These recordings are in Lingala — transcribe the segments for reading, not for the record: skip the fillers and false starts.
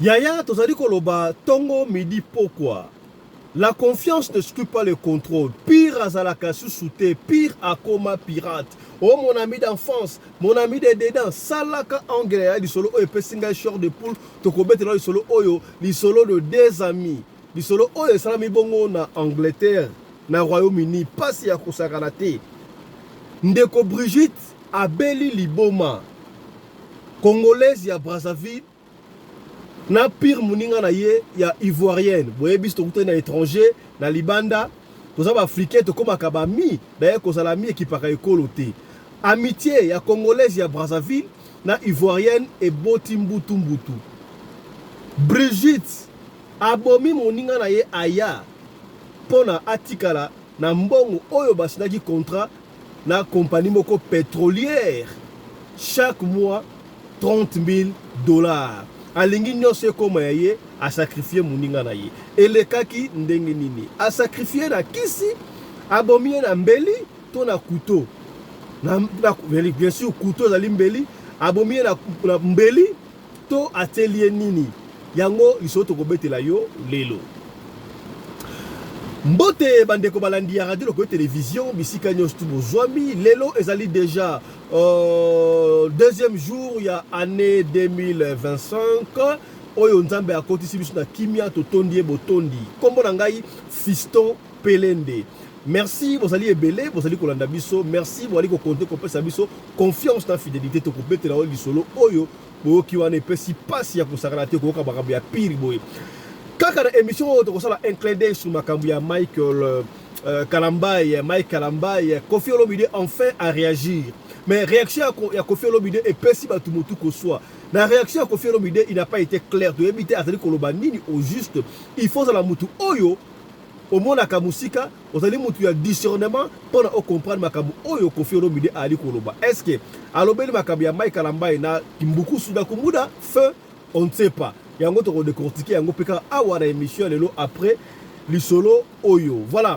Yaya tozali koloba tongo midi pokwa. La confiance n'exclut pas le contrôle. Pire azalaka susu te, pire akoma pirate. Oh mon ami d'enfance, mon ami de dedans, salaka angle ya lisolo oyo epesi ngai chair de poule, tokobetela lisolo oyo, lisolo de deux amis. Lisolo oyo esalami bongo na Angleterre, na Royaume-Uni, pasi ya kosakana te. Ndeko Brigitte abeli liboma. Congolaise ya Brazzaville na pire moninga na ye ya ivoirienne. Boyebi tokutani na étranger na libanda, toza ba africain, tokomaka ba mi, d'ailleurs kozala mi ekipaka ekolo te. Amitié ya congolaise ya Brazzaville na ivoirienne eboti mbutu mbutu. Brigitte abomi moninga na ye aya mpona atikala na mbongo oyo basinaki contrat na compagnie moko pétrolière chaque mois 30 000 $. Alingi nyonso ekóma ya ye, asacrifier moninga na ye. Elekaki ndenge nini? Asacrifier na kisi, abomi ye na mbeli to na couteau na, bien sûr couteau ezali mbeli. Abomi ye na mbeli to atieli ye nini? Yango lisolo tokobetela yo lelo. Mbote bandeko balandi ya radio Lokole Télévision, bisika nyonso tu bozwami. Lelo ezali déjà deuxième jour ya année 2025 oyo Nzambe akotisi biso na kimia, totondi ye botondi. Nkombo na ngai Fiston Pelende. Merci, bozali ebele bozali kolanda biso. Merci, bozali kokonte kopesa biso confiance na fidélité. Tokobetela oyo lisolo oyo boyoki wana epesi mpasi ya kosakana te, koyoka makambo ya pire boye. Kaka na émission oyo tokosala un clin d'œil sur makambo ya Michael Kalambay. Mike Kalambay, Koffi Olomide enfin à réagir, mais réaction ya Koffi Olomide epesi bato motu koswa. Na réaction ya Koffi Olomide, il n'a pas été clair. Toyebi te azali koloba nini au juste. Il faut ozala motu oyo omonaka mosika, ozali motu ya discernement mpona ocomprendre makambo oyo Koffi Olomide ayali koloba. Est ce que alobeli makambo ya Mike Kalambay na Kimbukusu na Kumbuda feu? On ne sait pas. Yango tokodécortiquer yango mpe kaka awa na émission ya lelo après lisolo oyo. Voilà,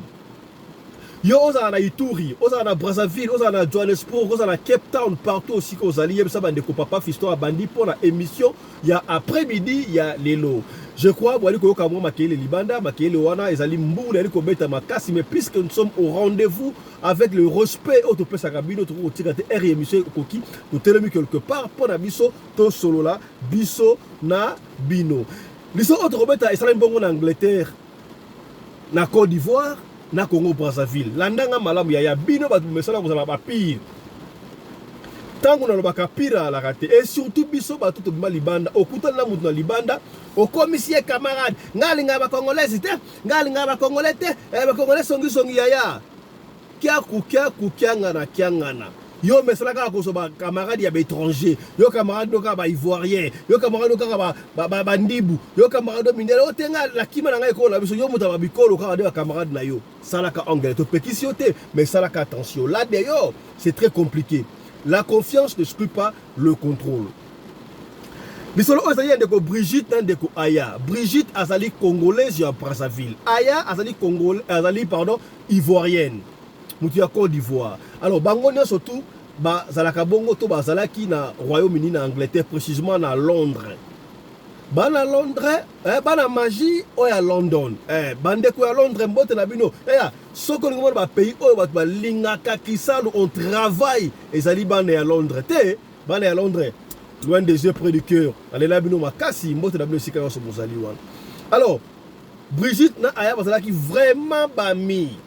yo ozala na Ituri, ozala na Brazzaville, ozala na Johannesburg, ozala na Cape Town, partout osika ozali, yebisa bandeko papa Fiston abandi mpo na émission ya après midi ya lelo. Je crois boali koyoka mwa makelele libanda. Makelele wana ezali mbula eyali kobeta makasi, mais puisque nous sommes au rendez-vous avec le respect oyo topesaka bino, tokoki kotika te. Heure émission ekoki, totelemi quelque part mpo na biso tosolola biso na bino. Liso oyo tokobeta esalami bongo na Angleterre, na Côte d'Ivoire, na Congo Brazzaville. Landanga malamu yaya, bino bato bomesala kozala bapire. Ntango nalobaka pire alaka te, et surtout biso bato tobima libanda. Okutani na moto na libanda, okomisi ye camarade. Ngai alingaka bacongolaise te, ngai alingaka bacongolais te, eh, bacongolais songisongi. Yaya, kiaku kiaku, kiangana kiangana. Yo mesala kaka kozwa bacamarade ya baétranger. Yo camarade no kaka baivoirien, yo camarade no kaka bandibu, yo camarade no mindele. Oyo te, ngai nakima na ngai ekolo na biso. Yo moto ya babikolo kaka nde bacamarade na yo. Salaka anglais, topekisi yo te, mais salaka attention. Là d'ailleurs, c'est très compliqué. La confiance n'exclut pas le contrôle. Lisolo oyo ezali ya ndeko Brigitte na ndeko Aya. Brigitte azali congolaise ya Brazzaville, Aya azali congolais, azali, pardon, ivoirienne, moto ya Côte d'Ivoire. Alors bango nyonso tu bazalaka bongo to bazalaki na Royaume-Uni, na Angleterre, précisément na Londres. Bana Londres, eh, bana magie oyo ya London, eh, bandeko ya Londres, mbote na bino. Eya soki olingi mona bapays oyo bato balingaka kisalu, on travaille, ezali bana ya Londres te. Bana ya Londres, loin des yeux, près du cœur. Nalela bino makasi. Mbote na bino esika nyonso bozali wana. Alors Brigitte na Aya bazalaki vraiment bami.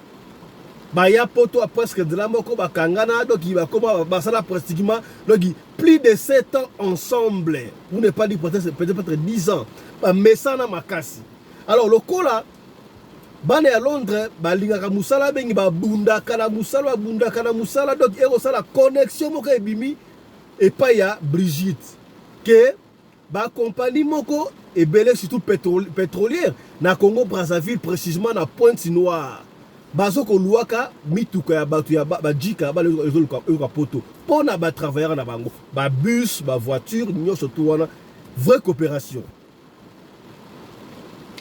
Baya poto a presque nzela moko, bakangana. Donc bakoma basala pratiquement donc plus de 7 ans ensemble, pour ne pas dire peut-être 10 ans. Bamesana makasi. Alors lokola bana ya Londres balingaka mosala bengi, babundaka na mosala, babundaka na mosala. Donc ekosala connexion moko ebimi epai ya Brigitte ke bakompani moko ebele, surtout pétrolière na Congo Brazzaville, précisément na Pointe Noire, bazokoluwaka mituka ya bato ya bajika ezoluka poto mpo na batravailleur na bango, babus, bavoiture nyonso tu wana. Vraie coopération.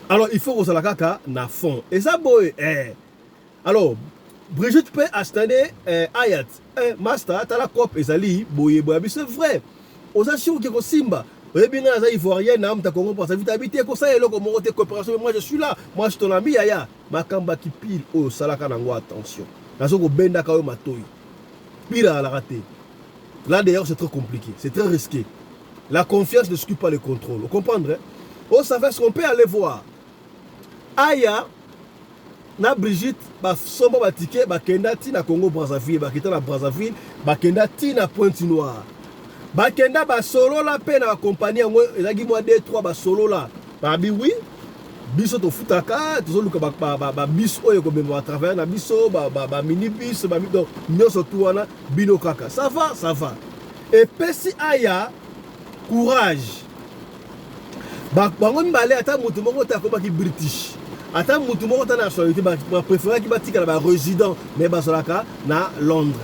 Alors il faut kozala kaka na fond eza boye, eh. Alors Brigitte mpe astane, eh, ayat, eh, master, tala, coop ezali boye boye. Biso vrai oza sûr ke kosimba. Oyebi nga naza Ivoirienne, na muta Congo Brazzaville, abi te kosala eloko moko te, coopération, moi je suis là, moi je suis ton ami yaya. Makambo ya kipile oyo osalaka nango attention. Nazo kobendaka yo matoyi. Pire alaka te. Là d'ailleurs c'est très compliqué, c'est très risqué. La confiance ne suit pas le contrôle. Vous comprenez? Oh, ça fait ce qu'on peut aller voir. Aya na Brigitte basomba batike, bakenda ti na Congo Brazzaville, bakita na Brazzaville, bakenda ti na Pointe Noire. Bakenda basolola mpe na bakompani yango, ezalaki mwa 2 3, basolola, babi oui, biso tofutaka, tozoluka babus oyo ekomema batravailleur na biso, baminibus, donc nyonso tu wana bino kaka. Ça va, ça va. Epesi Aya courage. Bango mibale, ata motu moko te akomaki British, ata motu moko ta nationalité, bapréféraki batikala barésident, mais bazalaka na Londres.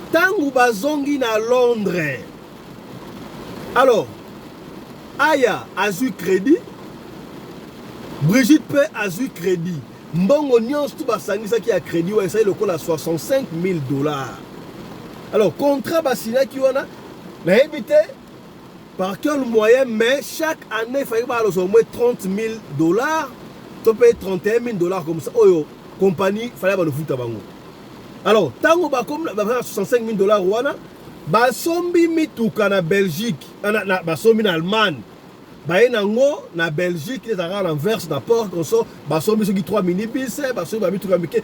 Ntango bazongi na Londres, alors Aya azwi crédit, Brigitte mpe azwi crédit. Mbongo nyonso tu basangisaki ya crédit wana esali lokola 65 000 $. Alors contrat basignaki wana, nayebi te par quel moyen, mais chaque année fallait balozwa au moins 30 000 $ to mpe 31 000 $ comme ça, oyo compagnie fallait balofuta bango. Alors ntango bakomi na 65 000 $ wana, basombi mituka na Belgique, basombi na Allemagne, baye nango na Belgique, ezalaka na Anvers, na port conso. Basombi soki 3 minibus, basombi bamituka mike,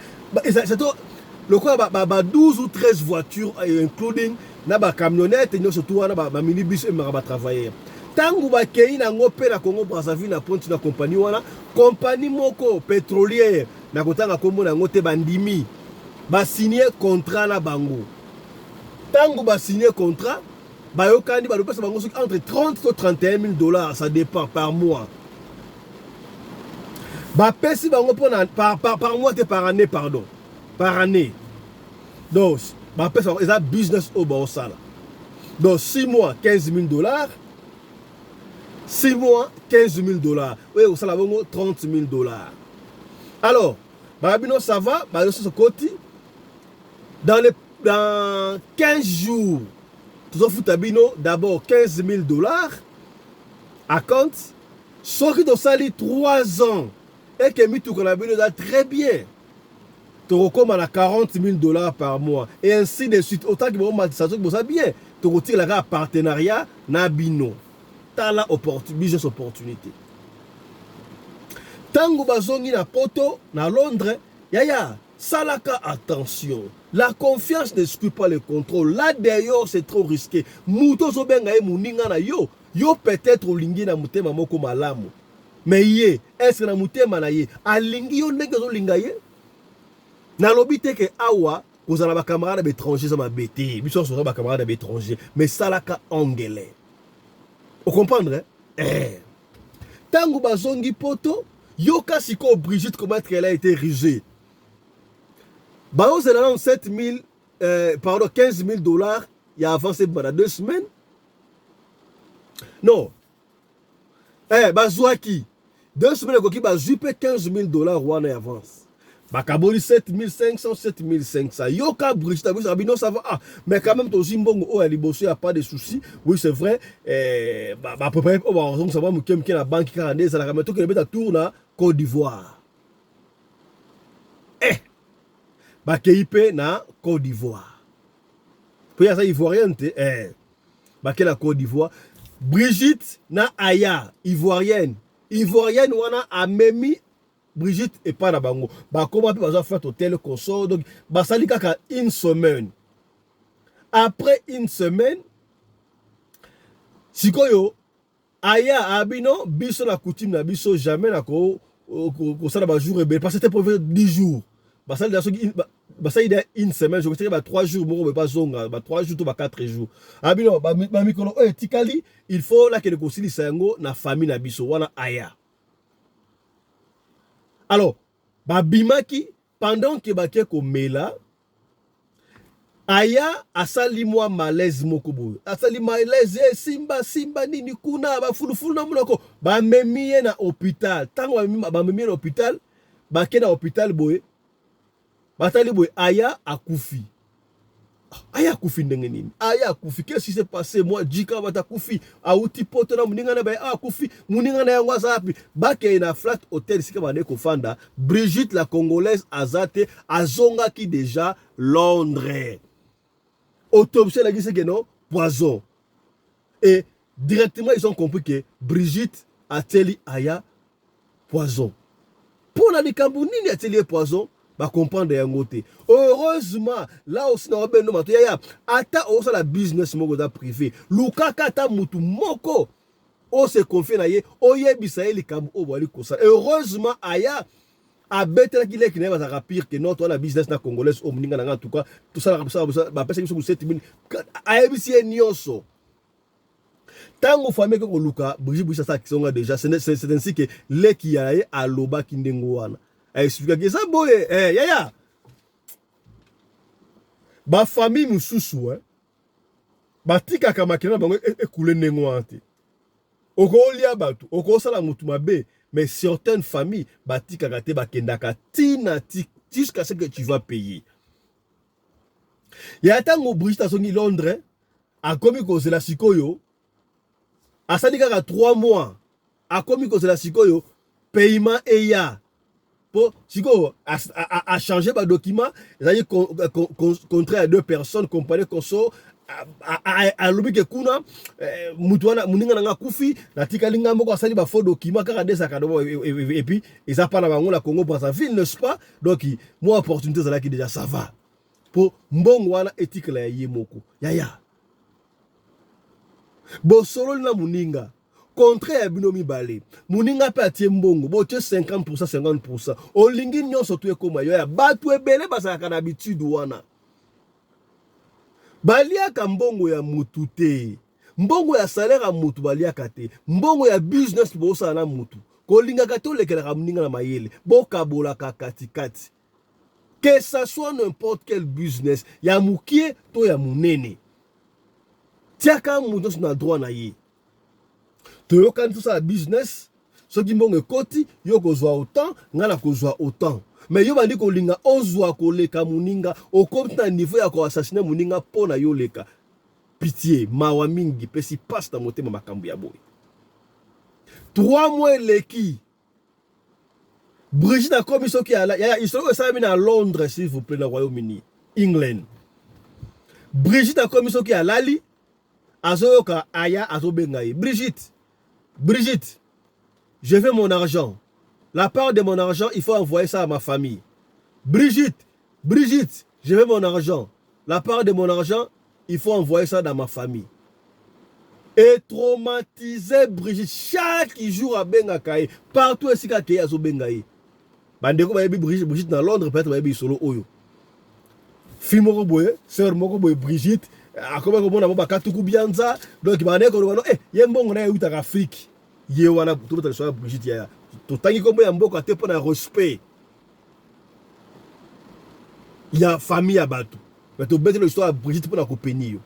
lokola ba 12 ou 13 voitures, including na bacamionnette nyonso tu wana, baminibus ememaka batravailleur. Ntango bakei nango mpe na Congo Brazzaville, na Pointe, na compagnie wana, compagnie moko pétrolière, na kotanga nkombo na yango te, bandimi, basigne contrat na bango. Ntango basigne contrat, bayokani, balopesa bango soki entre 30 to 31 000 $, ça dépend, par mois. Bapesi bango mpona par mois te, par année, pardon, par année. Donc bapesa bango, eza business oyo baosala. Donc 6 mois, 15 000 $, 6 mois, 15 000 $, oyo ekosala bongo 30 000 $. Alors babino, ça va, bayosusu koti dans 15 jours, tozofuta bino d'abord 15 000 $ à compte. Soki tosali 3 ans eke mituka na bino eza très bien, tokokóma na 40 000 $ par mois, et ainsi de suite. Otangi bomatisa, soki boza bien, tokotikela kaka partenariat na bino. Tala business opportunité. Ntango bazongi na Poto, na Londres, yaya, salaka attention. La confiance n'exclut pas le contrôle. Là d'ailleurs c'est trop risqué. Moto ozobenga ye moninga na yo, yo peut-être olingi na motema moko malamu, mais ye, est-ce na motema na ye alingi yo ndenge ozolinga ye? Nalobi te ke awa kozala bacamarade ya baétranger eza mabe te. Biso nyonso toza bacamarade ya baétranger, mais salaka anglais, ocomprendre, eh? Ntango bazongi Poto, yoka sikoyo Brigitte, comment elle a été rusée. Bazozela nano 7000, pardon, 15 000 $ ya avance ebanda 2 semaines. Non, bazwaki 2 semaines ekoki, bazwi mpe 15 000 $ wana ya avance, bakaboli 7500, 7500. Yoka Brigitte abisa bino, ça va, ah mais quand même tozwi mbongo oyo ya liboso, ya pas de souci. Oui, c'est vrai, eh, bapréparé oyo bazongisa mwa moke moke na banki kaka nde ezalaka, mais tokende beta tour na Côte d'Ivoire. Eh, bakei mpe na Côte d'Ivoire, mpo ye aza Ivoirienne te. Eh, bakei na Côte d'Ivoire, Brigitte na Aya, Ivoirienne. Ivoirienne wana amemi Brigitte epai na bango, bakóma mpe bazwa flat, hôtel, consort. Donc basali kaka une semaine. Après une semaine, sikoyo Aya abino, biso na coutume na biso, jamais na kosala bajour ebele, parce que c'était prévu 10 jours. Basali da soki basali da une semaine, je ba 3 jours moko boye, bazonga ba 3 jours to ba 4 jours. Abino, bamikolo oyo etikali, il faut nakende kosilisa yango na famille na biso wana. Aya, alors babimaki, pendant ke bake komela, Aya asali mwa malaise moko boye, asali malaise, esimba simba nini kuna, bafulufulu na monoko. Bamemi ye na hôpital. Ntango bamemi ye na hôpital, bake na hôpital boye, batali boye, Aya akufi. Aya akufi ndenge nini? Aya akufi, qu'est-ce qui s'est passé? Moi jika bata akufi, auti poto na moninga na baye, akufi, moninga na yango aza wapi? Bakei na flat hotel esika bande kofanda, Brigitte la Congolaise aza te, azongaki déjà Londres. Autopsie elakisi ke non, poison. Et directement ils ont compris que Brigitte atieli Aya poison. Mpo na likambo nini atieli ye poison? Bacomprendre yango te. Heureusement, là aussi na obendo mato yaya, ata osala business moko eza privé, lukaka ata mutu moko ose confie na ye, oyebisa ye likambo oyo bwali kosala. Heureusement, Aya abetelaki leki na ye, bazalaka pire que non, toza na business na Congolaise oyo, moninga na nga, en tout cas tosalaka, bapesaki biso 7000. Ayebisi ye nyonso. Ntango famille eke koluka Brigitte, Brigitte asalaki songa déjà. C'est ainsi que leki ya ye alobaki ndenge wana, aexplikaki eza boye. Yaya, bafamille mosusu batikaka makila na bango ekule ndenge wana te. Okolia bato, okosala motu mabe, mais certaines familles batikaka te, bakendaka ntina ti jusqu'à ce que tu vas payer. Ya ntango Brigitte azongi Londres, akomi kozela sikoyo, asali kaka 3 mois, akomi kozela sikoyo paiement eya, mpo sikoyo achange badocument, ezali contrat ya deux personnes, compagnie consort. Alobi ke kuna mutu wana, moninga na nga akufi, natikali nga moko, asali bafaux document kaka nde ezalaka. Et puis eza mpa na bango na Congo Brazzaville, n'est-ce pas? Donc mwa opportunité ezalaki déjà, ça va, mpo mbongo wana etikala ya ye moko. Yaya, bosololi na moninga, contrat ya bino mibale, moninga mpe atie mbongo, botie 50, 50. Olingi nyonso to ekóma yo. Ya bato ebele bazalaka na habitude wana, baliaka mbongo ya mutu te, mbongo ya salaire ya mutu baliaka te, mbongo ya business bosala na mutu. Kolingaka te olekelaka moninga na mayele, bokabolaka katikati, que ça soit n'importe quel business, ya mokie to ya monene, tiaka mutu nyonso na droit na ye. Toyokani, tosala business, soki mbongo ekoti, yo kozwa autant, ngai na kozwa autant. Mais yo bandi kolinga ozwa koleka moninga, okomi na niveau ya koassassiner moninga mpo na yo leka. Pitié, mawa mingi, mpesi mpasi na motema makambo ya boye. 3 mois eleki, Brigitte akomi soki ya histoire oyo esalami na Londres, s'il vous plaît, na Royaume-Uni, England. Brigitte akomi soki alali, azoyoka Aya azobenga ye: "Brigitte, Brigitte, je veux mon argent, la part de mon argent, il faut envoyer ça à ma famille. Brigitte, Brigitte, je veux mon argent, la part de mon argent, il faut envoyer ça dans ma famille." Et traumatisé Brigitte, chaque jour abengaka ye, partout esika akei azobenga ye. Bandeko bayebi Brigitte, Brigitte na Londres, peut-être bayebi lisolo oyo. Fille moko boye, sœur moko boye, Brigitte akomi komona bo bakatuku bianza. Donc bandeko koloba no ye mbongo na ye eutaka Afrique. Ye wana tobeta lisolo ya Brigitte. Yaya, totangi nkombo ya mboka te mpo na respect ya famille ya bato, mais tobeteli histoire ya Brigitte mpo na kopeni yo.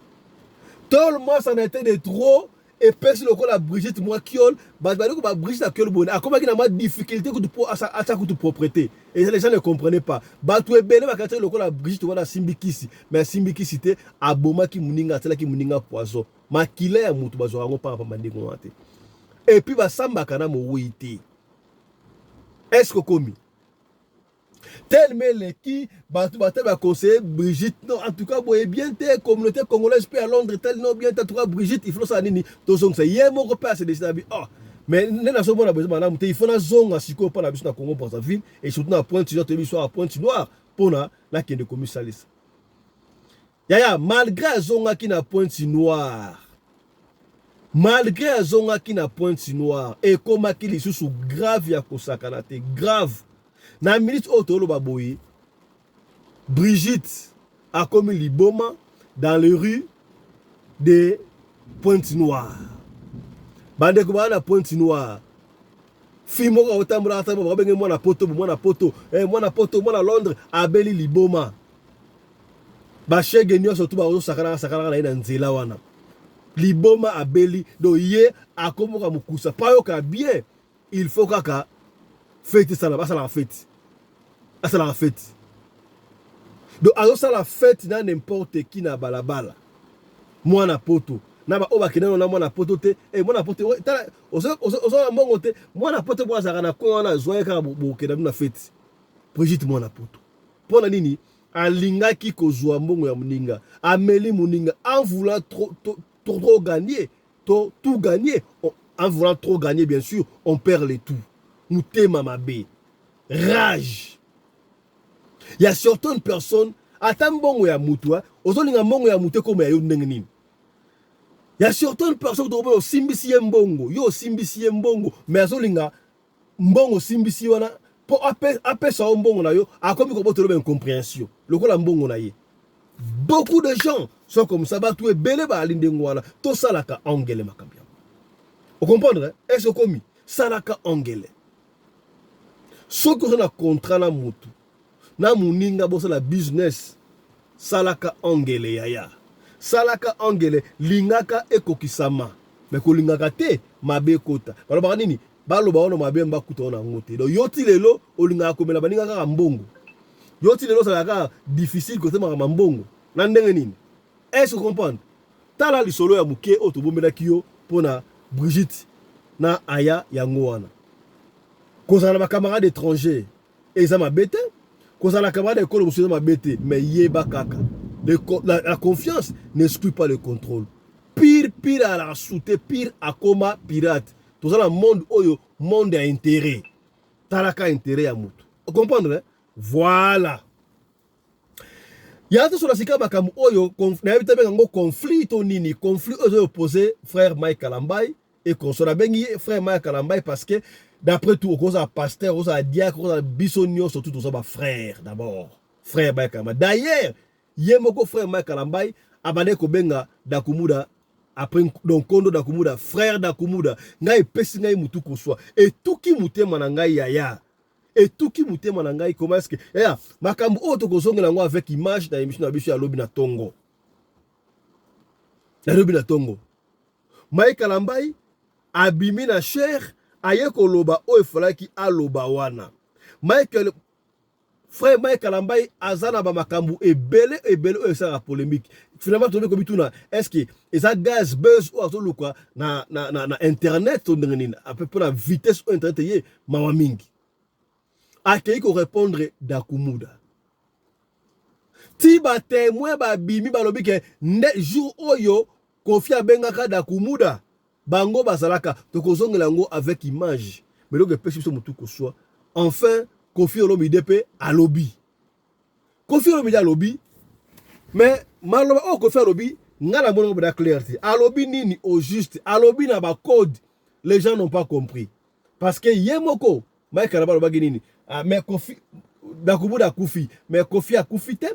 Tellement ça n'a été de trop, epesi lokola Brigitte mwa kiole. Bato bali ko Brigitte akiole boye, akomaki na mwa difficulté kutu mpo atia kutu propreté, et les gens ne comprenaient pas. Bato ebele bakatiaki lokola Brigitte wana asimbi kisi, mais asimbi kisi te, abomaki moninga, atielaki moninga poison. Makila ya motu bazwaka yango mpamba pamba ndenge wana te, et puis basambaka na mowei te. Est ce que okomi tellement eleki, bato bate baconseiller Brigitte: "Non, en tout cas boye bien te, communauté congolaise mpe ya Londres tel, non, bien te. En tout cas Brigitte, il faut osala nini, tozongisa." Ye moko mpe ase décide abi: "Oh, mais nde nazomona boye malamu te, il faut nazonga sikoyo mpo na biso na Congo Brazzaville et surtout na Pointe Noire." Toyebi biso ya Pointe Noire, mpona nakende komisalisa. Yaya, malgré azongaki na Pointe Noire, malgré azongaki na Pointe Noire, ekomaki lisusu grave ya kosakana te, grave. Na minute oyo toloba boye, Brigitte akomi liboma dans les rues de Pointe Noire. Bandeko baa na Pointe Noire, fille moko akotambola atambola, babenge mwana poto, mwana poto, mwana poto, mwana Londres, abeli liboma. Bashege nyonso tu bazosakanaka sakanaka na ye na nzela wana. Liboma abeli, donc ye akomoka mokusa pa yoka bien, il faut kaka fête esala, basalaka fête, asalaka fête. Donc azosala fête na n'importe qui na balabala. Mwana poto na ba oyo bakenda na mwana poto te. Eh, mwana poto, tala, ozo ozo mbongo te. Mwana poto bo azalaka na coin wana, azwa ye kaka, bokenda bino na fête. Brigitte mwana poto, mpo na nini alingaki kozwa mbongo ya moninga? Ameli moninga en voulant trop, trop, trop gagner, trop, tout gagner. En voulant trop gagner, bien sûr, on perd le tout. Motema mabe, rage. Il y a certaines personnes, ata mbongo ya mutu, ozolinga mbongo ya mutu ekoma ya yo ndenge nini? Il y a certaines personnes, tokomona osimbisi ye mbongo, yo osimbisi ye mbongo, mais azolinga mbongo osimbisi wana mpo apesa yo mbongo na yo. Akomi kobotela ba incompréhension lokola mbongo na ye. Beaucoup de gens sont comme ça. Bato ebele baali ndenge wana. Tosalaka angele makambo yango, ocomprendre? Est ce okomi salaka angele? Soki oza na contrat na motu, na moninga, bosala business, salaka angele, yaya, salaka angele. Lingaka ekokisama, me kolingaka te mabe ekota. Balobaka nini? Baloba wana mabe, bakuta wana yango te. Donc yo ti lelo olingaka komela baninga kaka mbongo. Yo ti lelo ozalaka kaka difficile kotemaka mambongo na ndenge nini? Est ce comprendre? Tala lisolo ya moke oyo tobombelaki yo mpona Brigitte na aya yango wana. Kozala na bacamarade étranger eza mabe te, kozala na camarade ya ekolo mosusu eza mabe te, mais yeba kaka la confiance n'exclut pas le contrôle. Pire, pire alaka sute, pire akoma pirate. Toza na monde oyo, monde ya intérêt. Talaka intérêt ya motu, comprendre? Voilà, ya tosola sika makambo oyo nayebi te, benga yango conflit to nini, conflit oyo ezoopose frère Mike Kalambai et consort. Nabengi frère Mike Kalambai parce que d'après tout, okozala pasteur, okozala diacre, okozala, biso nyonso tout toza bafrère. D'abord frère Mike Kalambai, d'ailleurs ye moko frère Mike Kalambai abandaki kobenga Dakumuda après, donc Kondo Dakumuda, frère Dakumuda. Ngai epesi ngai mutu koswa, etuki motema na ngai, yaya, etuki motema na ngai. Comment est-ce que, yaya, makambo oyo tokozongela yango avec image na émission na biso ya lobi na ntongo, ya lobi na ntongo. Mike Kalambai abimi na chaire, aye koloba oyo efalaki aloba wana. Michael, frère Mike Kalambai aza na bamakambo ebele ebele oyo esalaka polémique. Finalement tobi komituna: est ce que eza gaz buzz oyo azoluka na internet to ndenge nini? Ape mpona vitesse oyo internet eye, mawa mingi. Akei korépondre Dakumuda ti batémoin babimi, balobi ke nde jour oyo Kofi abengaka Dakumuda, bango bazalaka. Tokozongela yango avec image, mais eloko epesi biso motu koswa, enfin Kofi Olomide mpe alobi. Kofi Olomide alobi, mais maloba oyo Kofi alobi, ngai na moni ngo clair te. Alobi nini au juste? Alobi na bacode, les gens n'ont pas compris, parce que ye moko Mike Kalamba alobaki nini? Ah, mais Kofi, Dakumuda akufi, mais Kofi akufi te.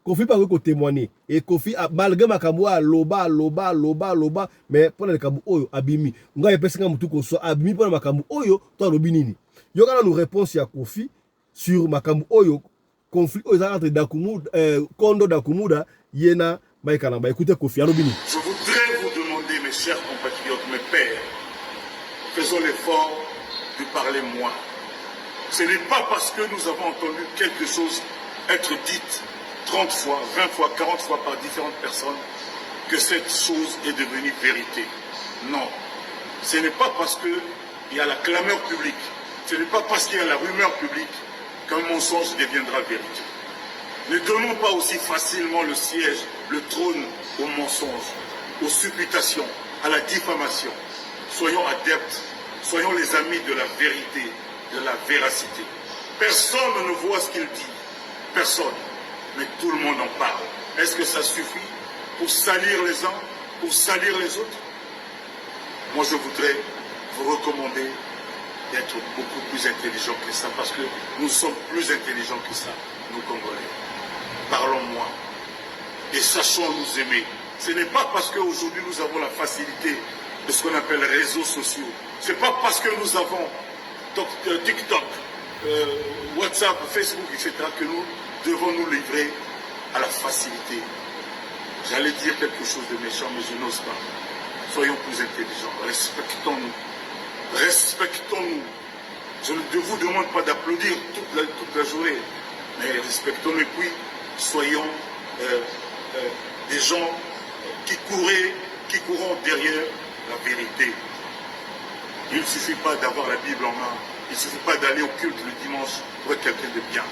Kofi mpe akoki kotémoigner. E Kofi, malgré makambo oyo aloba, aloba, aloba, aloba, mais mpona likambo oyo abimi, ngai epesi ngai motu koswa. Abimi mpona makambo oyo to alobi nini? Yoka nanu réponse ya Kofi sur makambo oyo, conflit oyo eza entre Dakumuda, Kondo Dakumuda, ye na Mike Kalamba. Écoutez Kofi alobi nini. Je voudrais vous demander, mes chers compatriotes, mes pères, faisons l'effort de parler moins. Ce n'est pas parce que nous avons entendu quelque chose être dite 30 fois, 20 fois, 40 fois par différentes personnes que cette chose est devenue vérité. Non. Ce n'est pas parce qu'il y a la clameur publique, ce n'est pas parce qu'il y a la rumeur publique qu'un mensonge deviendra vérité. Ne donnons pas aussi facilement le siège, le trône au mensonge, aux supputations, à la diffamation. Soyons adeptes, soyons les amis de la vérité, de la véracité. Personne ne voit ce qu'il dit. Personne. Mais tout le monde en parle. Est-ce que ça suffit pour salir les uns, pour salir les autres? Moi, je voudrais vous recommander d'être beaucoup plus intelligent que ça, parce que nous sommes plus intelligents que ça, nous Congolais. Parlons moins et sachons nous aimer. Ce n'est pas parce qu'aujourd'hui nous avons la facilité de ce qu'on appelle réseaux sociaux. Ce n'est pas parce que nous avons TikTok, WhatsApp, Facebook, etc., que nous devons nous livrer à la facilité. J'allais dire quelque chose de méchant, mais je n'ose pas. Soyons plus intelligents, respectons-nous. Respectons-nous. Je ne vous demande pas d'applaudir toute la journée, mais respectons-nous. Et puis, Soyons euh, euh, des gens qui couraient, qui courons derrière la vérité. Il ne suffit pas d'avoir la Bible en main. Il ne suffit pas d'aller au culte le dimanche pour être quelqu'un de bien.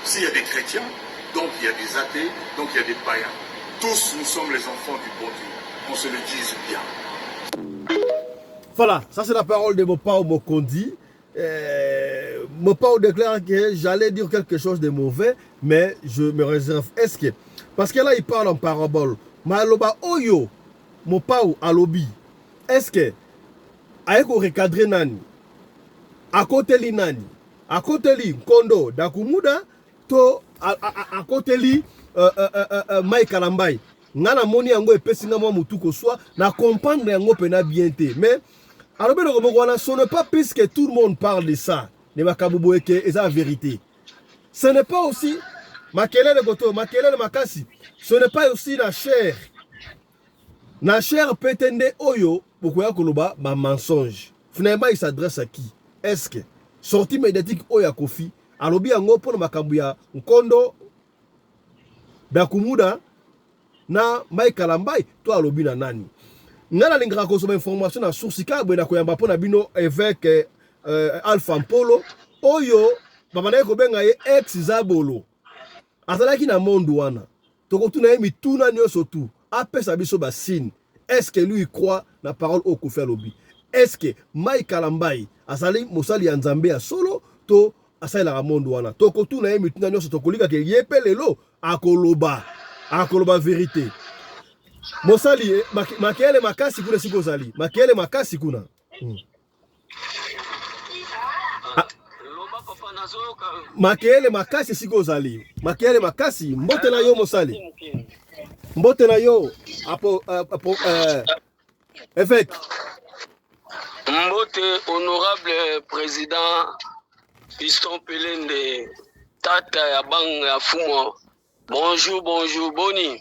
S'il y a des chrétiens, donc il y a des athées, donc il y a des païens. Tous, nous sommes les enfants du bon Dieu. Qu'on se le dise bien. Voilà, ça c'est la parole de Mopao Mokondi. Mopao déclare que j'allais dire quelque chose de mauvais, mais je me réserve. Est-ce que... Parce que là, il parle en parabole. Maloba oyo, Mopao alobi. Est-ce que aye korecadrer nani? Akoteli nani? Akoteli Nkondo Dakumuda to akoteli Mike Kalambai? Nga namoni yango epesi nga mwa mutu koswa na comprendre yango mpenza bien te, mais alobi eloko moko wana: ce n'est pas puisque tout le monde parle de ça ne makambo boye ke eza vérité. Ce n'est pas aussi makelele koto makelele makasi, ce n'est pas aussi na chair na chair pete nde oyo bokoya koloba bamensonge. Finalement, il s'adresse à qui? Est-ce que sortie médiatique oyo ya Kofi alobi yango mpona makambo ya Nkondo Dakumuda na Mike Kalambai to alobi na nani? Ngai nalingaka kozwa information na source kaka boye. Na koyamba mpo na bino évêque Alpha Mpolo oyo babandaki kobenga ye ex Zabolo, azalaki na monde wana. Tokotuna ye mituna nyonso tu, apesa biso basigne. Est ce que lui, il croit na parole oyo Kofi alobi? Est ce que Mike Kalambai azali mosali ya Nzambe ya solo to asalelaka monde wana? Tokotuna ye mituna nyonso, tokolikaka ye mpe lelo akoloba vérité. Mosali, makele makasi kuna, esika ozali makele makasi kuna. Loba papa, nazoyoka. Makele makasi esika ozali, makele makasi. Mbote na yo mosali, mbote na yo apo évêque. Mbote honorable président Piston Pelende, tata ya banga ya fumo. Bonjour, bonjour, boni?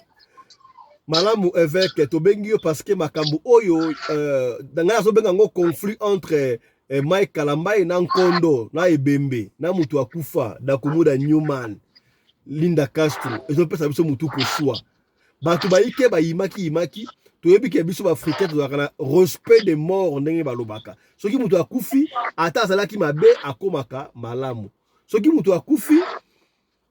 Malamu évêque. Tobengi yo parce que makambo oyo ngai nazobenga yango conflit entre Mike Kalambai na Nkondo na ebembe na moto akufa Dakumuda Newman Linda Castro ezopesa biso motu koswa. Bato bayike bayimaki yimaki. Toyebi ke biso baafricain tozalaka na respect de mort, ndenge balobaka soki moto akufi, ata azalaki mabe akomaka malamu. Soki moto akufi,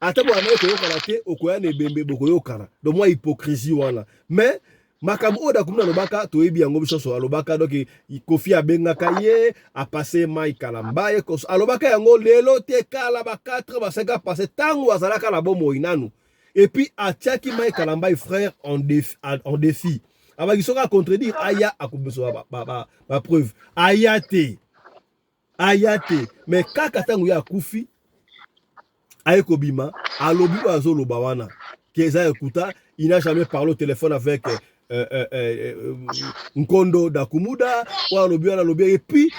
ata boyandaki koyokana te, okoya na ebembe bokoyokana. Donc mwa hypocrisie wana, mais makambo oyo Dakumuda alobaka, toyebi yango biso nyonso. Alobaka donc Kofi abengaka ye apase Mike Kalambai, alobaka yango lelo te, kala ba 4 ba 5 apase, ntango azalaka na bomoi nanu. Et puis atiaki Mike Kalambai frère en défi, abaki soki acontredire, aya akobimisa bapreuve. Aya te, aya te. Mais kaka ntango ye akufi, aye kobima, alobi oyo azoloba wana ke eza ekuta. Il n'a jamais parlé au téléphone avec Nkondo Dakumuda. Oyo alobi wana, alobi et puis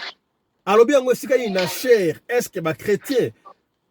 alobi yango esika nini? Na chair. Est ce que bachrétien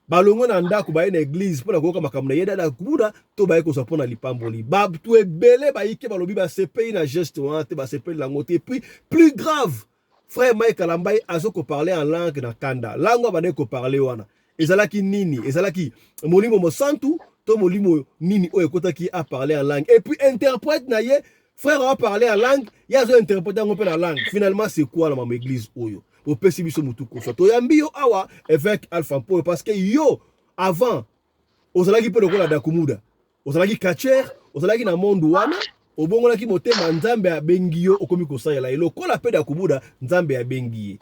balongwe na ndako baye na église mpona koyoka makambo na ye Dakumuda to baye kozwa mpona lipamboli? Bato ebele bayike balobi basepeli na geste wana te, basepeli yango te. Et puis plus grave, frère Mike Kalambai azokoparle en langue na kanda. Langue abandaki koparle wana ezalaki nini? Ezalaki molimo mosantu to molimo nini oyo ekotaki aparle en langue? Et puis interprète na ye, frère aparle en langue, ye azo interprète yango mpe na langue. Finalement, c'est quoi na mama église oyo opesi biso motu koswa? Toyambi yo awa évêque Alpha Mpoyo parce que yo avant ozalaki mpe lokola Dakumuda, ozalaki catcheur, ozalaki na monde wana, obongolaki motema, Nzambe abengi yo, okomi kosalela ye lokola mpe Dakumuda, Nzambe abengi ye.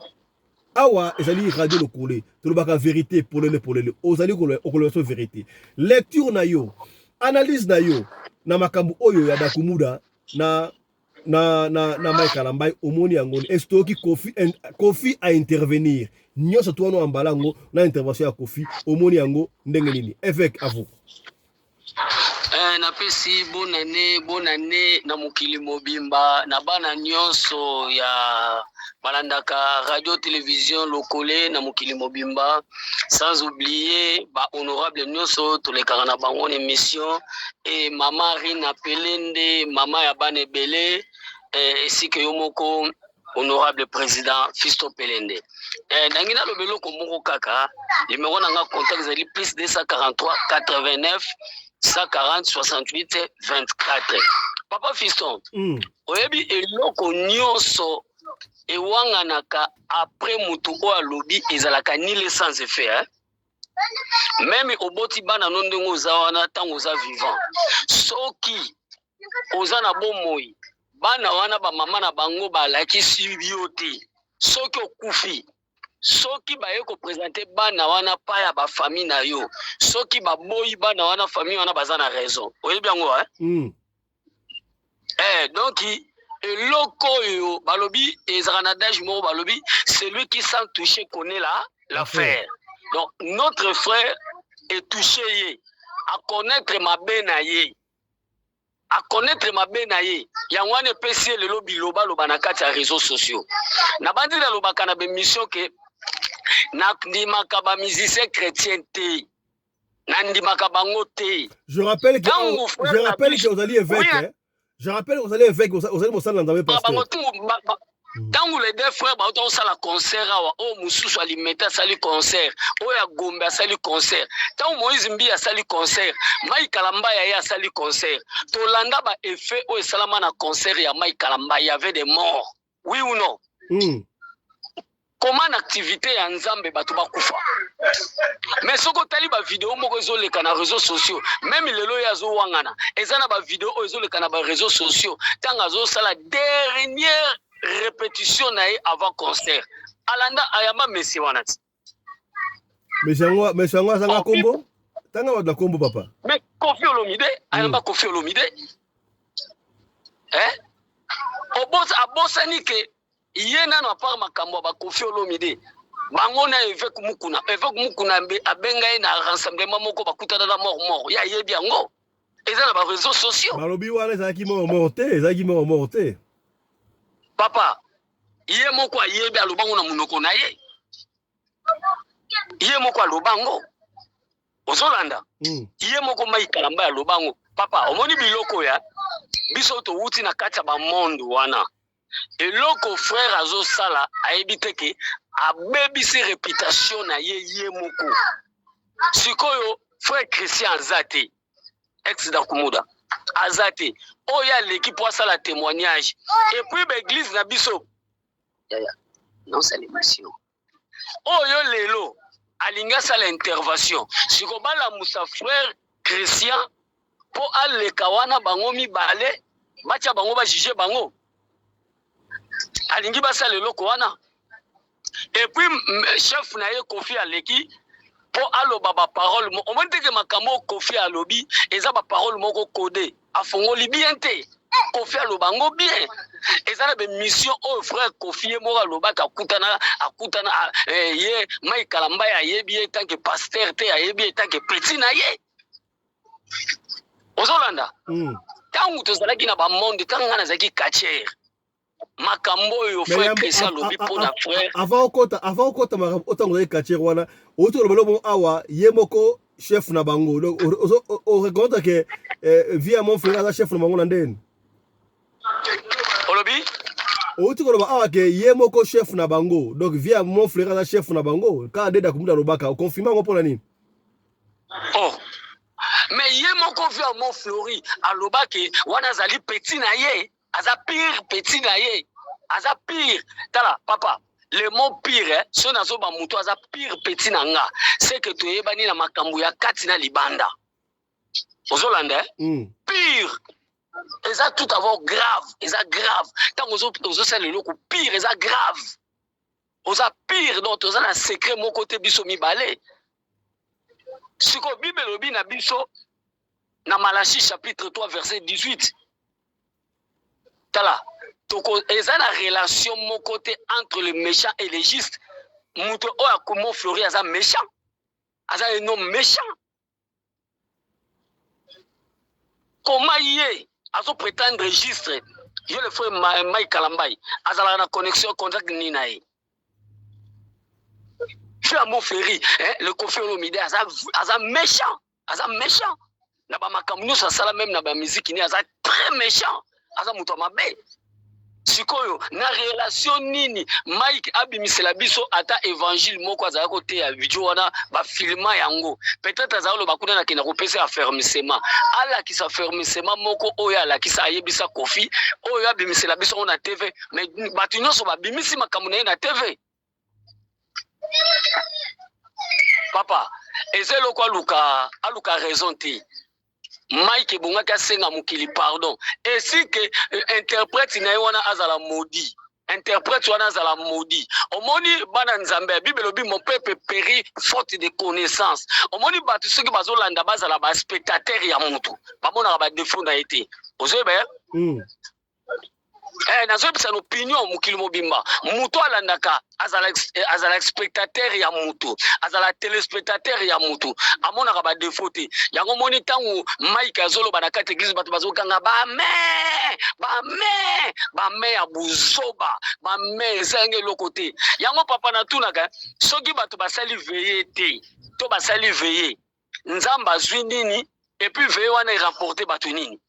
Awa ezali radio Lokole, tolobaka vérité polele polele. Ozali okoloba so vérité. Lecture na yo, analyse na yo na makambo oyo ya Dakumuda na Mike Kalambai, omoni yango est toyoki Kofi, Kofi a intervenir nyonso to wana ambala yango na intervention ya Kofi, omoni yango ndenge nini? Évêque, à vous. Napesi bonane, bonane na mokili mobimba, na bana nyonso ya balandaka radio télévision Lokole na mokili mobimba, sans oublier bahonorable nyonso tolekaka na bango na émission e mama Rina Pelende, mama ya bana ebele, esika yo moko honorable président Fisto Pelende. Nangi naloba eloko moko kaka. Numero na nga contact ezali plus 243 89. 140 68 24. Papa Fiston, oyebi eloko nyonso ewanganaka après motu oyo alobi ezalaka nile sans effet, hein? Même oboti bana no ndenge oza wana, ntango oza vivant, soki oza na bomoi, bana wana bamama na bango balakisi yo te. Soki okufi, soki baye koprésenter bana wana pa ya bafamille na yo, soki baboyi bana wana, famille wana baza na raison. Oyebi yango, eh? Eh, donc eloko oyo balobi ezalaka na adage moko, balobi: "Celui qui sans toucher connaît la l'affaire." Donc notre frère etouche ye, aconnaître mabe na ye, aconnaître mabe na ye. Yango wana epesi ye lelo bilobaloba na kati ya réseaux sociaux. Na bandi nalobaka na baémission ke nandimaka bamusicien chrétien te, nandimaka bango te. Je rappelle que ozali évêque, oui, hein? Je rappelle, ozali évêque, ozali mosala na Nzambe, pasteur. Ntango les deux frères bauta kosala concert awa, oyo mosusu Alimete asali concert, oyo Agombe asali concert, ntango Moïse Mbi asali concert, Mike Kalamba ya ye asali concert, tolanda baeffet oyo esalama na concert ya Mike Kalamba. Y avait des morts, oui ou non? Comment na activité ya Nzambe bato bakufa? Mais soki otali bavideo moko ezoleka na réseaux sociaux, même lelo oyo azowangana, eza na bavideo oyo ezoleka na baréseaux sociaux, ntango azosala dernière répétition na ye avant concert, alanda ayamba mesi wana ti. Mesi yango azanga kombo, tanga bato na kombo, papa. Mais Koffi Olomide ayamba. Koffi Olomide, eh? Abosani ke ye nano, à part makambo ya baKoffi Olomide, bango na évêque Mukuna, évêque Mukuna abenga ye na rassemblement moko, bakutana na mort mort, ye ayebi yango, eza na baréseaux sociaux. Balobi wana ezalaki mort mort te, ezalaki mort mort te. Papa, ye moko ayebi, alobango na monoko na ye, ye moko alobango, ozolanda. Ye moko Mike Kalamba alobango. Papa, omoni biloko ya biso towuti na kati ya bamonde wana. Eloko frère azosala, ayebi te ke abebisi réputation na ye ye moko. Sikoyo frère Christian aza te, ex Dakumuda aza te, oyo aleki mpo asala témoignage. Et puis baéglise na biso yaya non salimation, oyo lelo alingi asala intervention, siko balamusa frère Christian mpo aleka wana, bango mibale batya bango, bajuge bango. Alingi basala eloko wana. Et puis chef na ye Koffi aleki mpo aloba baparole. Omoni teke makambo Koffi alobi eza baparole moko codé, afongoli bien te. Koffi aloba yango bien, eza na baémission oyo frère Koffi ye moko alobaka, akutana akutana ye Mike Kalamba, ayebi ye tant que pasteur te, ayebi ye tant que petit na ye. Ozolanda? Ntango tozalaki na bamonde, ntango ngai nazalaki catcheur, makambo oyo frère Christian alobi mpo na frère. Avant okota makambo, otango ozalaki catcheur wana, outi koloba lobo awa, ye moko chef na bango. Donc oreconnaître ke via mon frère aza chef na bango na ndeni? Olobi? Outi koloba awa ke ye moko chef na bango, donc via mon frère aza chef na bango, kaka nde Dakumuda alobaka. Oconfirme yango mpo na nini? Oh, mais ye moko via mon Flori alobaki wana azali petit na ye, aza pire petit na ye, aza pire. Tala papa, le mot pire, eh, so nazoba moto aza pire petit na nga, c'est que toyebani na makambo ya kati na libanda. Ozolanda, eh? Pire eza tout d'abord grave, eza grave. Ntango ozosala eloko pire, eza grave, oza pire. Donc toza na secret moko te biso mibale. Sikoyo Bible elobi na biso na Malachi chapitre 3 verset 18, tala, toko eza na relation moko te entre le méchant et le juste. Moto oyo akomo Flori aza méchant, aza un homme méchant. Comment ye azoprétendre juste? Ye le frère Mike Kalambai azalaka na connexion, contact nini na ye? Frère Mofleri, hein, le Koffi Olomide aza méchant, aza méchant na bamakambo nyonso asala, même na bamiziki ne aza très méchant, aza moto ya mabe. Sikoyo na relation nini Mike abimisela biso ata evangile moko azalaki koteya video wana bafilma yango peut-être azali koloba kuna nakenda kopesa affermissement alakisa affermissement moko oyo alakisa ayebisa Koffi oyo abimisela biso yango na TV mais bato nyonso babimisi makambo na ye na TV. Papa eza eloko aluka aluka raison te. Mike ebongaki asenga mokili pardon esi ke euh, interprète na ye wana azala maudit interprète wana azala maudit omoni bana nzambe ya bible elobi mon peuple périt faute de connaissance omoni bato soki bazolanda bazala ba spectateur ya motu bamonaka ba défaut na ye te ozoyeba eh? mm. Eh, nazoyebisa na opinion mokili mobimba moto alandaka azala, eh, azala spectateur ya moto azala telespectateur ya moto amonaka badefo te yango omoni ntango mike azoloba na kati eglise bato bazokanga bame bame bame ya buzoba bame ezangi eloko te yango papa natunaka soki bato basali veye te to basali veye nzambe azwi nini epuis veye wana eremporte bato nini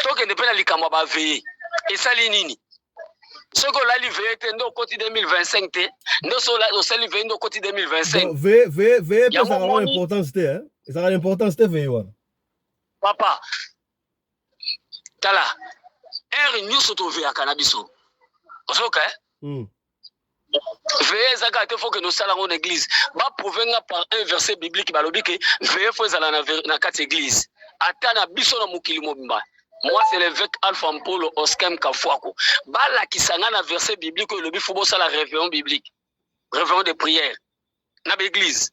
tokende mpe na likambo ya baveye esali nini soki olali veye te nde okoti 2025 te nde osali veye nde okoti 2025 veye veye veye mpe ezalaka na importance te ezalaka na importance te veye wana papa tala heure nyonso toveyaka na biso ozoka eh? mm. Veye eza kaka te faut kende osala yango na église. Ba prouver nga par un verset biblique balobi ke veye faut ezala na, na kati église. Ata na biso na mokili mobimba. Moi c'est l'évêque Alpha Mpolo Oskem Kafuako. Balakisa nga na verset biblique oyo elobi faut bosala réveillon biblique. Réveillon de prière na ba église.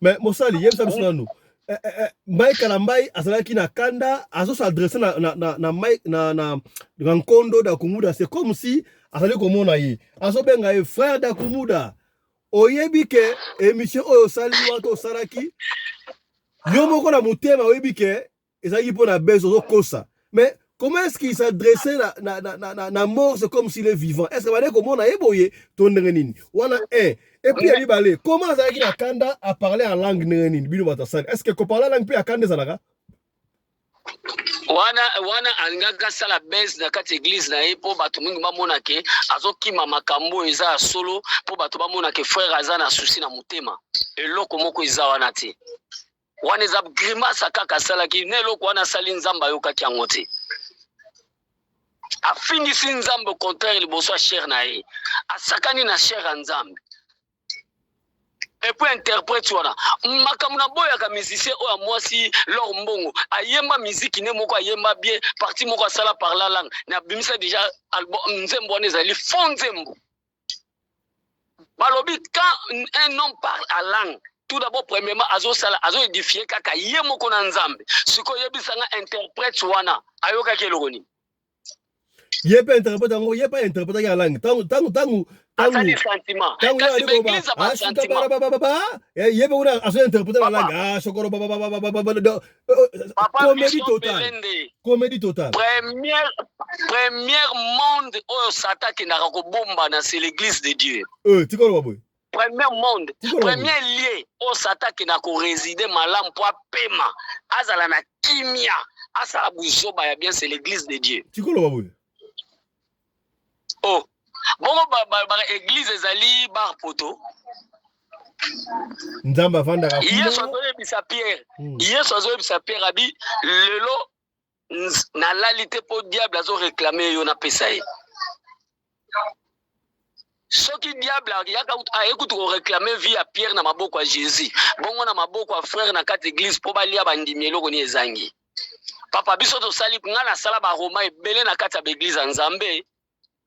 Mais mosali yebisa biso nanu eh, eh, eh, Mike Kalambay azalaki na kanda azo s'adresser na na na na Mike na na na Nkondo Dakumuda c'est comme si azali komona ye azobenga ye frère Dakumuda oyebi ke émission oyo osali wana osalaki yo moko na motema oyebi ke ezalaki mpo na buzz ozokosa mais comment est-ce qu'il s'adressait na, na, na, na, na, na mort c'est comme s'il est vivant est-ce que bandaki komona ye boye to ndenge nini wana un et puis ya mibale comment azalaki na kanda a parler en langue ndenge nini bino bato asali est-ce que koparler en langue mpe ya kanda ezalaka wana wana alingaki asala base na kati eglise na ye mpo bato mingi bamona ke azokima makambo oyo eza ya solo mpo bato bamona ke frere aza na susi na motema eloko moko eza wana te wana eza grimace kaka asalaki na eloko wana asali nzambe ayokaki yango te afingisi nzambe au contraire liboso ya chere na ye asakani na chere ya nzambe epuis interprète wana makambo naboyaka musicien oyo ya mwasi lor mbongo ayemba miziki ne moko ayemba bien parti moko asala par la langue nabimisa deja album nzembo wana ezali fond nzembo Balobi quand un homme parle à langue, tout d'abord premièrement azosala azo édifier kaka ye moko na Nzambe. Sikoyo yebisa nga interprète wana ayokaki eloko nini? Ye pe interprète yango ye pe interprétaki ya langue tango tango tango asali sentiment tango kasi ba église ba sentiment ba ba ba ye pe kuna azo interpréter na langue ah sokoro ba ba ba ba ba ba comédie totale comédie totale première première monde oyo satan akendaka kobombana c'est l'église de dieu euh, tika oloba boye premier monde premier lieu oyo satan akendaka koreside malamu mpo apema azala na kimia asala buzoba ya bien c'est l'église de dieu tika oloba boye oh bongo ba, ba, ba église ezali bar poto nzambe avandaka yesu azoyebisa pierre hmm. yesu azoyebisa pierre abi lelo nalali te mpo diable azoreklame yo napesa ye soki diable ayaka aye kutu koreklame vie ya pierre na maboko ya jésus bongo na maboko ya frère na kati eglise mpo balia bandimi eloko nini ezangi papa biso tosali ngai nasala baroma ebele na kati ya baeglize ya nzambe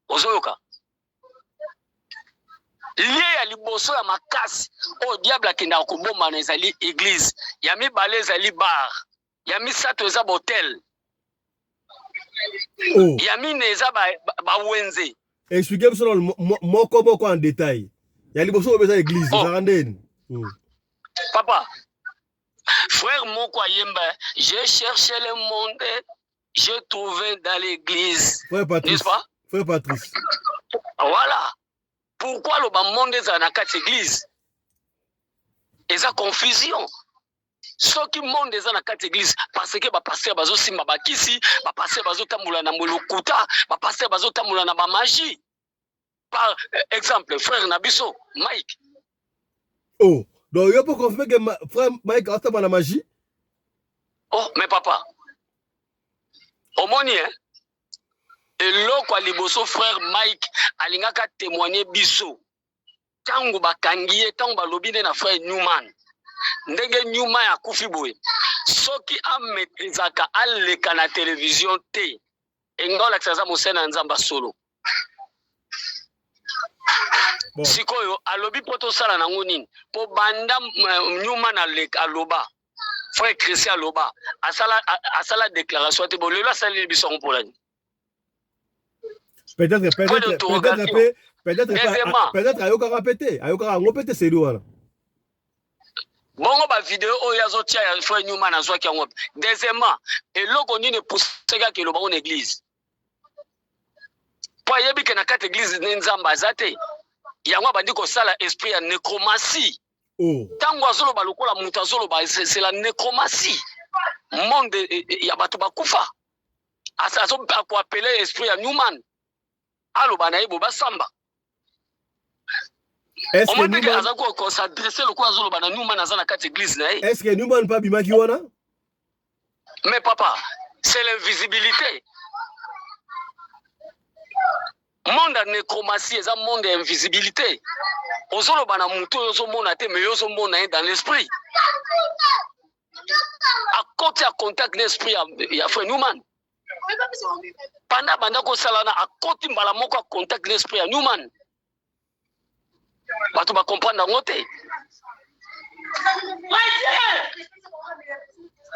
ozoyoka lie ya liboso ya makasi oyo diable akendaka kobombana ezali eglize ya mibale ezali bar ya misato eza botel oh. ya mine eza bawenze ba, ba explike biso nano moko moko en detail ya liboso oyo eza eglise oh. ezalaka ndeni hmm. papa frère moko ayemba j'ai cherché le monde j'ai trouvé dans l'église frère Patrice n'est-ce pas frère Patrice voilà pourquoi loba monde ezala na kati église eza confusion. Soki monde eza na kati eglise, parce que ba pasteur bazosimba bakisi, ba pasteur bazotambola na lokuta, ba pasteur bazotambola na ba magie. Par exemple, frère na biso Mike. Oh, donc yo po confirmer que ma, frère Mike azotambola na magie? Oh, mais papa, omoni hein? Eloko ya liboso frère Mike alingaka témoigner biso ntango bakangi ye, ntango balobi nde na frère Newman, ndenge Newman akufi boye, soki amaîtrisaka aleka na television te, enga olakisa aza mosali na Nzambe solo. Bon. Sikoyo alobi mpo tosala nango nini? Mpo banda Newman aloba, frère Christian aloba, asala, asala déclaration te, bo lelo asaleli biso yango mpo na nini? Peut-être, peut-être, peut-être, peut peut-être, peut-être ayokaka pe te, ayokaka yango pe te seri wana. Bongo ba video oyo azotia ya frère Newman azwaki yango. Deuxièmement, eloko nini epusaki akeloba ngo na église? Po ayebi ke na kati église nde Nzambe aza te. Yango abandi kosala esprit ya nécromancie. Oh. Tango azoloba lokola moto azoloba, c'est la nécromancie. Monde ya bato bakufa. Akoapele esprit ya Newman. Aloba na ye bo basamba. Omoni te aza ko s'adresser lokola azoloba na Newman aza na kati église na ye. Est-ce que Newman pa bimaki wana? Mais papa, c'est l'invisibilité. Monde ya nécromancie eza monde ya invisibilité. Ozoloba na moto oyo ozomona te, mais yo ozomona ye dans l'esprit. Akoti ya contact na esprit ya, ya frère Newman. Banda banda kosala na akoti mbala moko ya contact na esprit ya Newman. Bato ba comprendre yango te.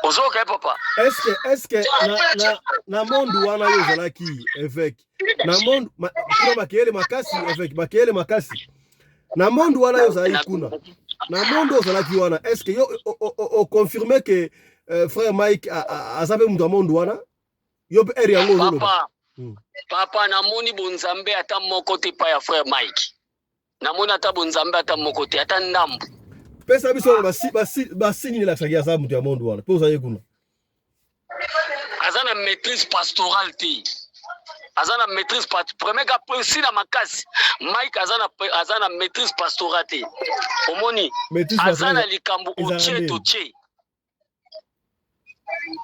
Ozoyoka ye papa? Est-ce que na, na, na monde wana yo ozalaki évêque, na monde ma, kuna makeyele makasi évêque, makeyele makasi na monde wana yo ozalaki kuna, na monde oyo ozalaki wana, est-ce que yo oconfirme que frère Mike aza mpe moto ya monde wana? Yo mpe ere yango ozoloba. Papa, papa, namoni bonzambe ata moko te pa ya frère Mike. Namoni ata bonzambe ata moko te, ata ndambu. Pesa biso basini elakisaki aza moto ya monde wana mpe ozali kuna. Aza na maîtrise pastorale te. Aza na maîtrise premier ka sila makasi. Mike aza na maîtrise pastorale te. Omoni aza na likambo otie totie.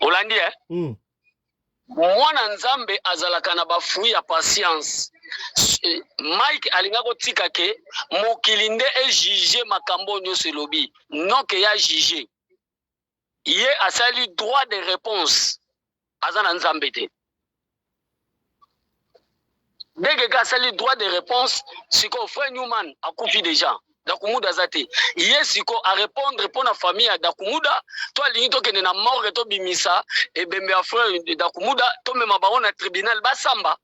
Olandi eh? Mwana Nzambe azalaka na ba fruit ya patience. Mike alinga kotika ke mokili nde e juger makambo nyonso elobi. Non ke ya juger. Ye asali droit de réponse. Aza na Nzambe te. Ndenge ka asali droit de réponse, siko frère Newman akufi déjà. Dakumuda aza te. Ye siko a répondre mpo na famille ya Dakumuda, to alingi tokende na morgue tobimisa ebembe ya frère Dakumuda, tomema bango na tribunal basamba.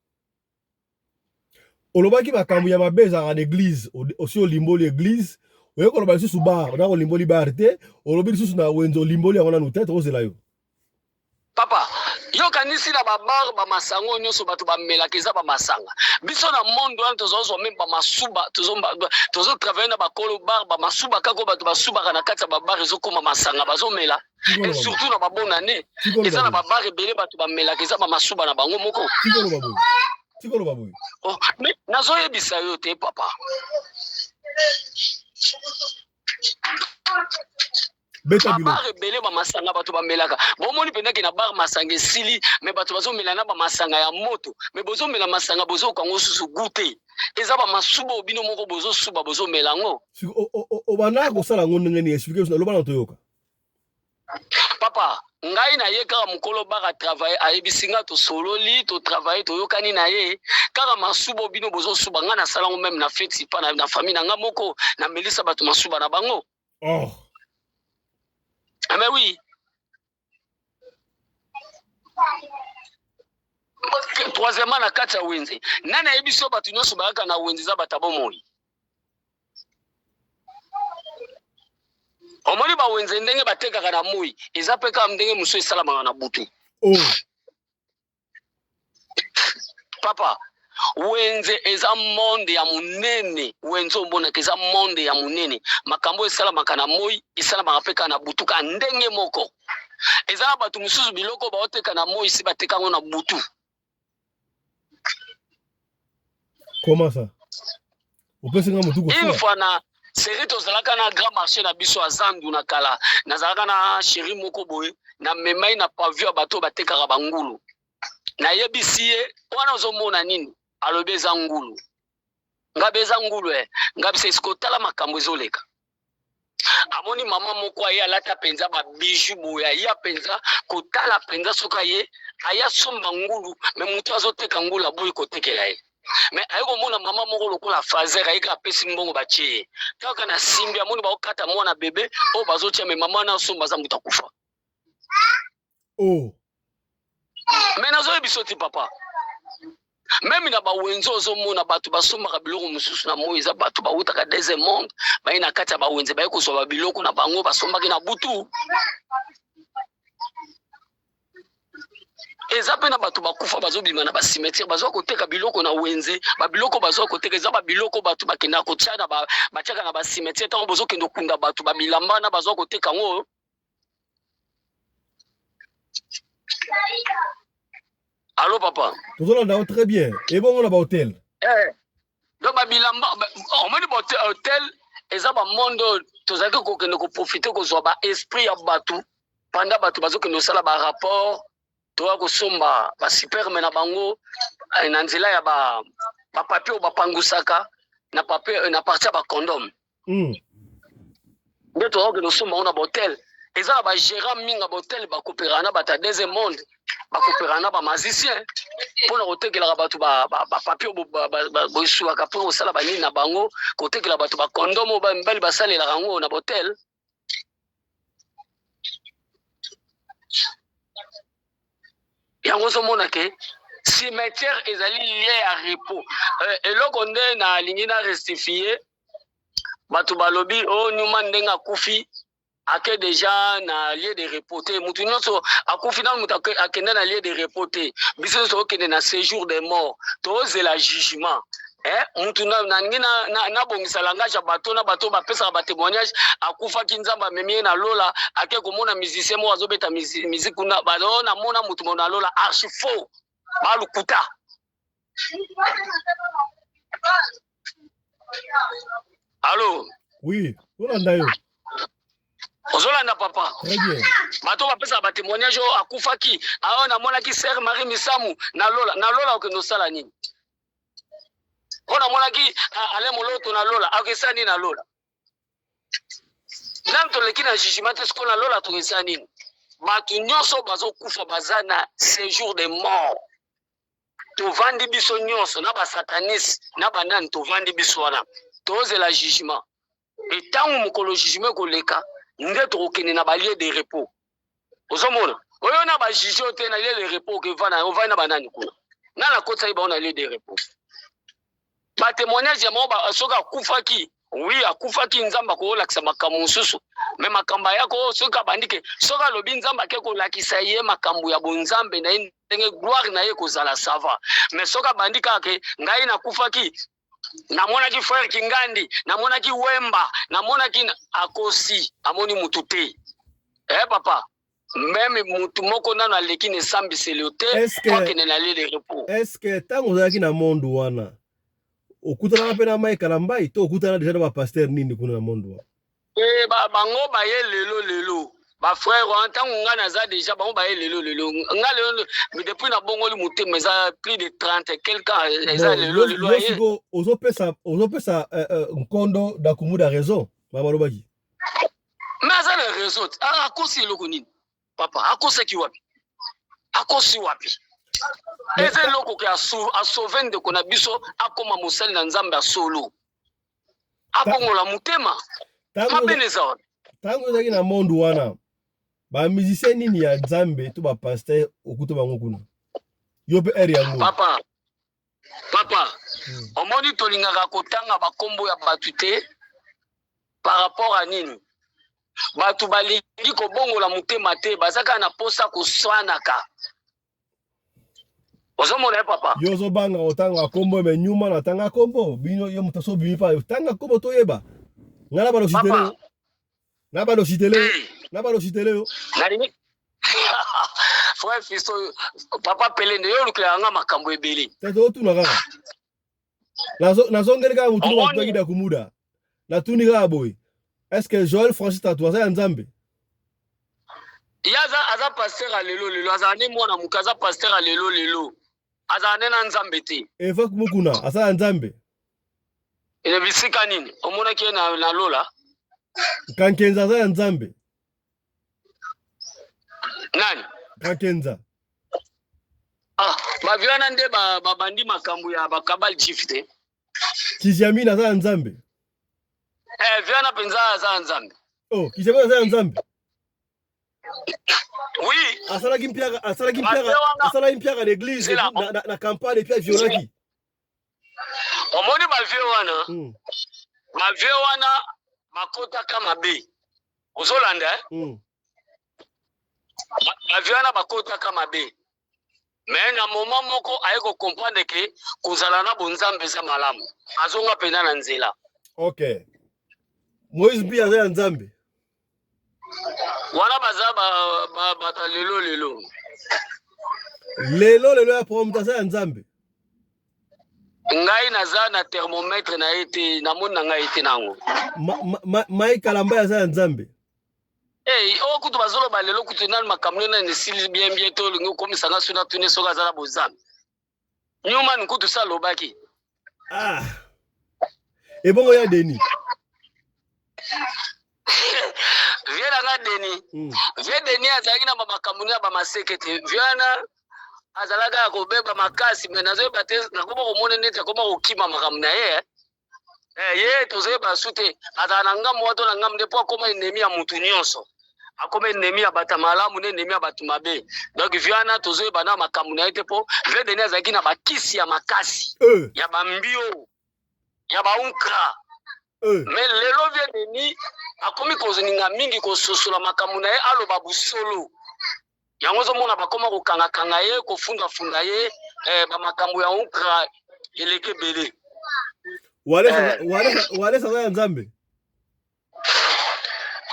Olobaki makambo ya mabe ezalaka na église, osi olimboli église, oye koloba lisusu bar, na olimboli bar te, olobi lisusu na wenze olimboli yango nanu te, tokozela yo. Papa, yo kanisi na ba bar ba masango nyonso bato bamelaka eza ba masanga. Biso na monde wana tozozwa meme ba masuba, tozo travailler na bakolo bar ba masuba kako bato basubaka na kati ya ba bar ezokoma masanga bazomela. Et surtout na ba bonne année, eza na ba bar ebele bato bamelaka eza ba masuba na bango moko. Tikoloba boye. Oh, mais nazoyebisa yo te papa. Beta Ba bar ebele ba masanga bato bamelaka. Bomoni mpenza ke na bar masanga esili, mais bato bazomela na ba masanga ya moto. Mais bozomela masanga bozoyoka yango susu goût te. Eza ba masuba oyo bino moko bozosuba bozomela yango. Obandaka kosala yango ndenge nini? Explique biso, loba na toyoka. Papa, ngai na ye kaka mokolo bar a travailler, ayebisi nga tosololi, to travailler, toyokani na ye. Kaka masuba oyo bino bozosuba, ngai nasala yango meme na feti pa na famille na nga moko, namelisa bato masuba na bango. Oh. Ah mais oui. Troisièmement, na kati ya wenze, nani ayebi so bato nyonso bayaka na wenze eza bato ya bomoi? Omoni ba wenze ndenge batekaka na moi, eza pe kaka ndenge mosusu esalamaka na butu. Oh. Papa, Wenze eza monde ya monene. Wenze omonaka eza monde ya monene. Makambo esalamaka na moi esalamaka mpe kaka na butu kaka ndenge moko. Eza na bato mosusu biloko baoteka na moi si bateka yango na butu. Comment ça? Opesi nga motu Une fois na série tozalaka na grand marché na biso ya zandu na kala, nazalaka na chéri moko boye, na memai na pavio ya bato batekaka bangulu. Nayebisi ye wana ozomona nini? Alobi eza ngulu. Ngabi eza ngulu eh. Ngabi se tala makambo ezoleka. Amoni mama moko aye alata mpenza ba bijou boye, aya mpenza kotala mpenza soki aye aya somba ngulu, me moto azoteka ngulu aboyi kotekela ye. Me aye komona mama moko lokola fazer aye kaka apesi mbongo batie ye kaka na simbi, amoni baokata mwana bebe oyo bazotia, me mama wana asomba aza moto akufa. Oh. Me nazoyebi ti papa, meme na bawenze ozomona bato basombaka biloko mosusu na moi, eza bato bawutaka deuxième monde, baye na kati ya bawenze baye kozwa babiloko na bango basombaki na butu. Eza mpe na bato bakufa bazobima na bacimetière, bazwa koteka biloko na wenze. Babiloko bazwa koteka eza babiloko bato bakendaka kotia na batiaka na bacimetière ntango bozokende okunda bato, babilamba wana bazwa koteka yango. Allo papa. Tozolanda yo très bien. Ebongo na bahotel? Eh. Donc babilamba omoni ba hotel eza bamonde oyo tozalaki kokende koprofite kozwa ba esprit ya bato panda bato bazokende kosala ba rapport, toya kosomba ba superme na bango na nzela ya ba bapapier oyo bapangusaka na papier na partie ya bacondome. Nde tozakokende kosomba yango na bahotel. Eza na bagérant mingi ya bahotel bakopera na bato ya deuxième monde, bakopera na bamagicien mpona kotekelaka bato bapapier bosuwaka mpo kosala banini na bango, kotekela bato bacondome oyo mibali basalelaka yango na bahotel. Yango ozomona ke cimetière ezali lieu ya repos. Eloko nde nalingi na rectifier, bato balobi o oh, Newman ndenge akufi ake deja na lieu de repos te. Mutu nyonso akufi nanu mutu akende na lieu de repos te. Biso nyonso tokende na séjour de mort, tozela jugement. Eh, mutu nalingi nabongisa na, na langage ya bato na bato bapesaka batémoignage. Akufaki, Nzambe amemi ye na lola, ake komona musicien moko azobeta musique kuna, bazo namona mutu mo na lola, archi faux, balukuta. Allo? Oui, tolanda yo. Ozolanda papa? Très bien. Bato bapesaka batémoignage oyo akufaki ayo namonaki sœur Marie Misamu na lola. Na lola okende osala nini? Mpo namonaki Ale Moloto na lola, akesala nini na lola? Nanu toleki na jugement te, sikoyo na lola tokesala nini? Bato nyonso bazokufa baza na séjour de mort. Tovandi biso nyonso na basataniste na banani, tovandi biso wana tozela jugement. Etango mokolo jugement ekoleka nde tokokende na balie de repos. Ozomona oyo na bajuge oyo te na lieu de repos, okevanda ovandi na banani kuna? Nga nakotisaki bango na lieu de repos. Batémoignage ya bango, soki akufaki, oui akufaki, Nzambe akolakisa makambo mosusu. Me makambo ayako soki abandi ke soki alobi Nzambe ake kolakisa ye makambo ya bonzambe na ye, ndenge gloire na ye ekozala, sava. Me soki abandi kaka ke ngai nakufaki, namonaki frère Kingandi, namonaki Wemba, namonaki, akosi, amoni mutu te. Eh papa, meme mutu moko nano aleki na esambiselo te po akende na lieu de repos. Est-ce que ntango ozalaki na monde wana okutanaka mpe na Mike Kalambayi to okutana deja na bapasteur nini kuna na monde wana? E, bango baye lelo lelo, bafrère wana ntango nga naza deja, bango baye lelo lelo. Nga lelo depuis nabongoli motema eza plus de 30 quelque ans, eza lelo lelo. Yo sikoyo ozopesa Nkondo Dakumuda raison babalobaki? Me aza na raison. Akosi eloko nini papa? Akosaki wapi? Akosi wapi? Eza eloko ke asauve ndeko na biso, akoma mosali na Nzambe ya solo, abongola motema mabene eza wapi? Ntango ozalaki na monde wana, bamusicien nini ya Nzambe to bapasteur okuta bango kuna yo mpe ere yango? Papa, papa, omoni tolingaka kotanga bakombo ya bato te par rapport à nini? Bato balingi kobongola motema te, baza kaka na posa koswanaka. Ozomona ye papa. Yo ozobanga kotanga kombo me nyuma na tanga kombo bino yo moto so bimi pa tanga kombo toyeba. Nga na balo sitele. Na balo sitele. Na balo sitele yo. Nalingi frère Fisto papa Pelende yo olukelaka nga makambo ebele. Tata otuna kaka. Nazongeli kaka motu batutaki da kumuda. Natuni kaka boye. Est-ce que Joël Francis Tatu aza ya Nzambe? Ye aza aza pasteur ya lelo lelo azala nde mwana moke aza pasteur ya lelo lelo azala nde na Nzambe te. Eva Mukuna aza ya Nzambe? Ene bisika nini omonaki ye na, na lola? Kankenza aza ya Nzambe? Nani? Kankenza. Ah, bavi wana nde babandi ba makambo ya bakabal jif te. Kiziamina aza ya Nzambe? Eh, vieux wana mpenza aza ya Nzambe. Oh, Kiziamina aza ya Nzambe? Oui. Asalaki mpiaka, asalaki mpiaka, asalaki mpiaka na église na, na, na campagne et puis aviolaki. Omoni ba vieux wana? Ba vieux wana bakotaka mabe. Ozolanda eh? Ba vieux wana bakotaka mabe. Mais na moment moko aye ko comprendre que kozala na bonzambe eza malamu. Azonga pena na nzela. Ok. Moïse Mbiye aza ya Nzambe. Wana baza ba, ba, bata lelo lelo. Lelo lelo ya promoteur aza ya Nzambe. Ngai naza na thermomètre na ye te, namoni na ngai te nango. Mike Kalambay aza ya Nzambe. Hey, oyo kutu bazoloba lelo kutu nani makambo nini nani esili bien bien te olingi okomisa nga suna tune soki aza na bozambe. Newman kutu sa alobaki. Ah. Ebongo ya Denis. Vieux na nga Denis. Vieux Denis azalaki na makambo ya ba maseke te. Vieux wana azalaka ya kobeba makasi mais nazoyeba te nakoma komona neti akoma kokima makambo na ye. Eh, ye tozoyeba su te azala na ngambo wana to na ngambo nde mpo akoma ennemi ya mutu nyonso akoma ennemi ya bato ya malamu na ennemi ya bato mabe donc vieux wana tozoyeba na makambo na ye te mpo vieux Denis azalaki na bakisi ya makasi ya bambio ya baunkra mais lelo vieux Denis akomi koninga mingi kososola makambo na ye aloba busolo yango ozomona bakoma kokangakanga ye kofundafunda ye bamakambo ya unkra eleki ebele. Walesa aza ya Nzambe.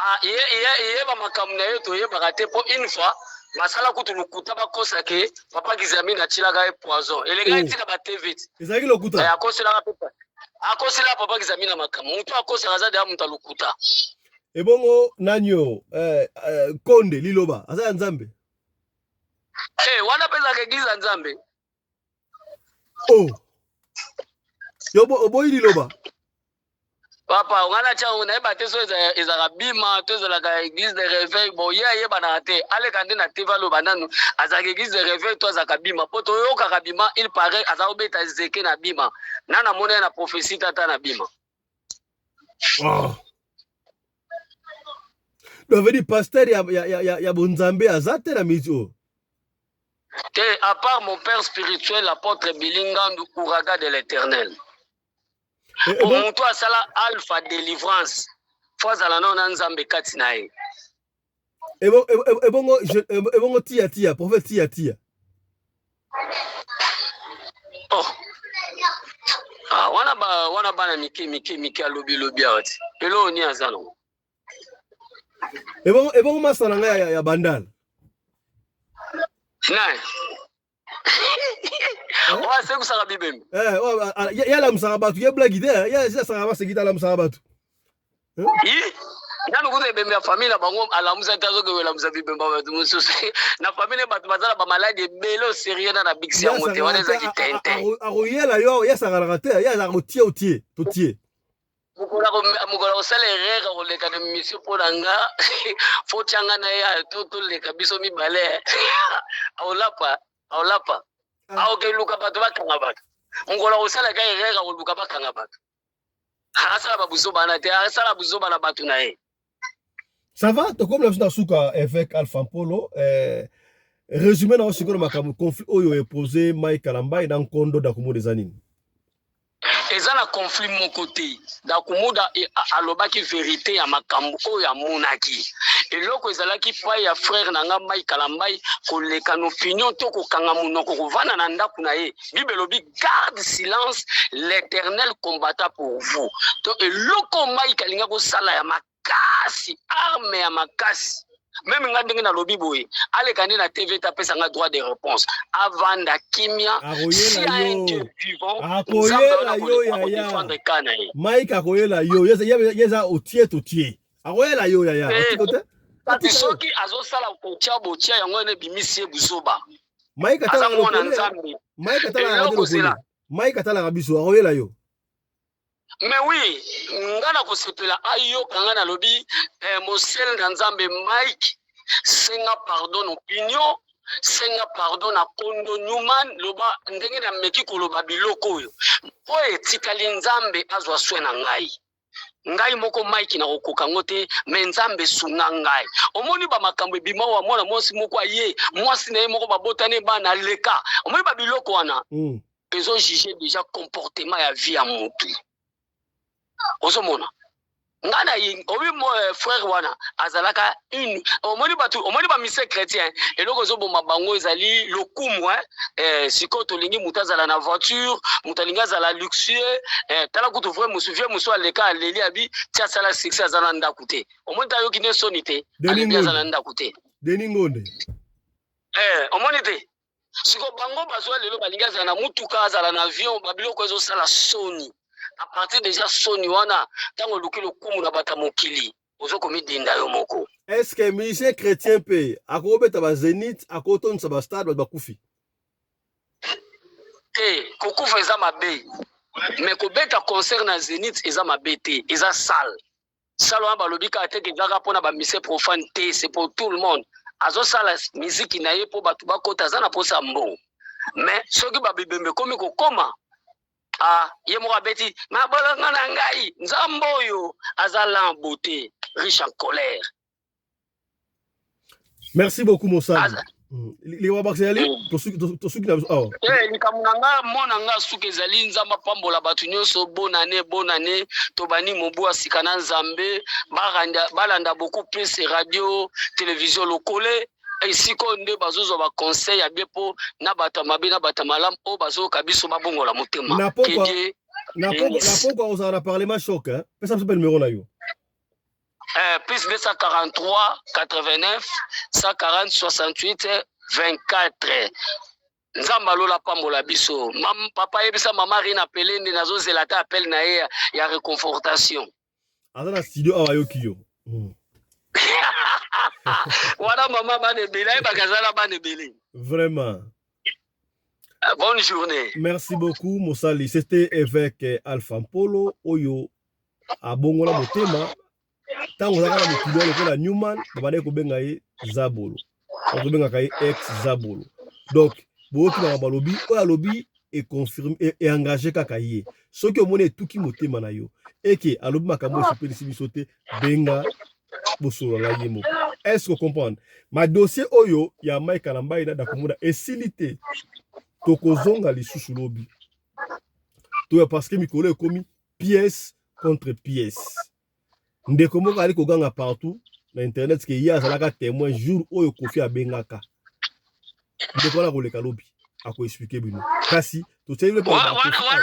Ah, ye bamakambo na ye toyebaka te mpo une fois basala kutu lokuta bakosa ke papa Kizamina atilaka ye poison elekaki ntina ba TV ezalaki lokuta akoselaka pe akosela papa Kizamina makambo moto akosaka aza deya moto ya lokuta. Ebongo nani Konde liloba aza ya Nzambe. Wana mpe ezalaka eglise ya Nzambe. Oh. Yo oboyi liloba. Papa, wana tia nayeba te so ezalaka bima to ezalaka église de réveil bon ye ayebanaka te aleka nde na TV aloba nanu azalaka église de réveil to azalaka bima po toyokaka bima il paraît aza kobeta zeke na bima na namoni ye na prophétie tata na bima. Oh. Donc veut dire pasteur ya bonzambe aza te na miti oyo. Te, à part mon père spirituel apôtre Billy Ngandu Ouraga de l'Éternel. Po moto asala alpha délivrance fo azala nao na Nzambe kati na ye. Ebongo ebongo tia tia prophète tia tia. Oh. Ah, wana ba wana bana mike mike mike alobi lobi awa ti. Eloko nini aza nango? Ebongo ebongo masala na ngai ya Bandal. Nani? Oyo asekusaka bibembe. Eh, ye alamusaka bato, ye blague te, ye asakaka baseki te, alamusaka bato. Yi nanu kutu ebembe ya famille na bango alamusa te, azoki kolamusa bibembe ya bato mosusu na famille ne bato baza na bamaladi ebele o sérieux na na bikisi yango te, wana ezaki tente. Akoyela yo, ye asakanaka te, ye azalaka kotie otie totie. Mokolo akosala erreur akoleka na émission mpo na nga fo tia nga na ye to toleka biso mibale aolapa aolapa aokeluka bato bakanga bato. Mokolo akosala ka erreur akoluka bakanga bato. Asala babuzoba na te, asala buzoba na bato na ye. Ça va, tokomi na biso na suka évêque Alpha Mpolo. Résumé na sikoyo makambo conflit oyo eposé Mike Kalambay na Nkondo Dakumuda eza nini? Eza na conflit moko te. Dakumuda alobaki vérité ya makambo oyo amonaki. Eloko ezalaki pai ya frère na nga Mike Kalambay, koleka na opinion to kokanga monoko, kovanda na ndako na ye. Bible elobi: "Garde silence, l'Éternel combattra pour vous." To eloko Mike alinga kosala ya makasi, arme ya makasi, même nga ndenge nalobi boye, aleka nde na TV te, apesa nga droit de réponse, avanda kimia. Si Akoyela un yo. Dieu vivant, Akoyela yo, yaya. Akodéfendre ka na ye. Mike akoyela yo, ye eza otie totie, akoyela yo, yaya. Otiko te. Kasi Atika yo. soki azosala kotia botia yango wana, ebimisi ye buzoba. Mike Aza atalaka mwana lokole. Nzambe. Mike atalaka te. Eloko Lokole. zela. Mike atalaka biso, akoyela yo. Mais oui, nga na kosepela ayoka nga nalobi mosele na Nzambe Mike, senga pardon na opinion, senga pardon na kondo Newman. Loba ndenge nameki koloba biloko oyo, oyo etikali, Nzambe azwa soin na ngai. Ngai moko Mike nakokoka yango te, mais Nzambe esunga ngai. Omoni bamakambo ebima wa mwana mwasi moko aye, mwasi na ye moko babotani bana, aleka. Omoni babiloko wana, ezojuge déjà comportement ya vie ya motu. Ozomona nga na ye obi frère wana azalaka une. Omoni bato, omoni bamusiciens chrétien, eloko ezoboma bango ezali lokumu, eh? Sikoyo tolingi moto azala na voiture, moto alingi azala luxueux. Tala kutu vrai mosu, vieux mosu aleka, aleli, abi ti asala succès, aza na ndako te. Omoni te, ayoki nde soni te. Denis alebi aza Ngonde. Na ndako te. Denis Ngonde. Omoni te, siko bango bazwa lelo, balingi azala na mutuka, azala na avion, babiloko ezosala soni. À partir déjà soni wana, ntango oluki lokumu na bato ya mokili, ozokomidinda yo moko. Est ce que musicien chrétien mpe akobeta bazénith, akotondisa bastade, bato bakufi? Te, kokufa eza mabe, mais kobeta concert na Zénith eza mabe te. Eza salle, salle wana balobi kaka te ezaka mpona bamusiciens profane te, c'est pour tout le monde. Azosala miziki na ye mpo bato bakota, aza na mposa ya mbongo. Mais soki babibembe ekomi kokoma, ah, ye moko abeti mabolongo na ngai. Nzambe oyo aza lent en beauté, riche en colère. Merci beaucoup, mosali. Liwa bakisa yali tosuki na biso awa. Likambo na nga, mona nga suki ezali. Nzambe apambola bato nyonso. Bonane, bonane, tobandi mobu ya sika na Nzambe. Balanda beaucoup plus Radio Télévision Lokole, esika oyo nde bazozwa baconseil ya bien, mpo na bato ya mabe na bato ya malamu oyo bazoyoka biso babongola motema. Na pokwa ozala na Parlement Choc, pesa biso mpe numero na yo. Plus 243 89 140 68 24. Nzambe alola pambola biso. Mam, papa, yebisa mama Rina Pelende nazozela ata appel na ye ya réconfortation. Aza na studio awa, ayoki yo. Wana mama bana ebele, ayebaka aza na bana ebele. Vraiment. Bonne journée. Merci beaucoup, mosali. C'était évêque Alpha Mpolo oyo abongola motema. Ntango ozalaka na mokili wana lokola Newman, babandaki kobenga ye Zabolo, bazobengaka ye ex Zabolo. Donc boyoki makambo alobi, oyo alobi econfirme, eengage kaka ye. Soki omoni etuki motema na yo, eke alobi makambo esepelisi biso te, benga, bosolola ye moko. Est ce que comprendre ma dossier oyo ya Mike Kalambai na Dakomona esili te? Tokozonga lisusu lobi toya, parce que mikolo ekomi pièce contre pièce. Ndeko moko ali koganga partout na internet ke ye azalaka témoin jour oyo Kofi abengaka. Ndeko wana koleka lobi, akoexpliquer bino. Kasi totieli. Wana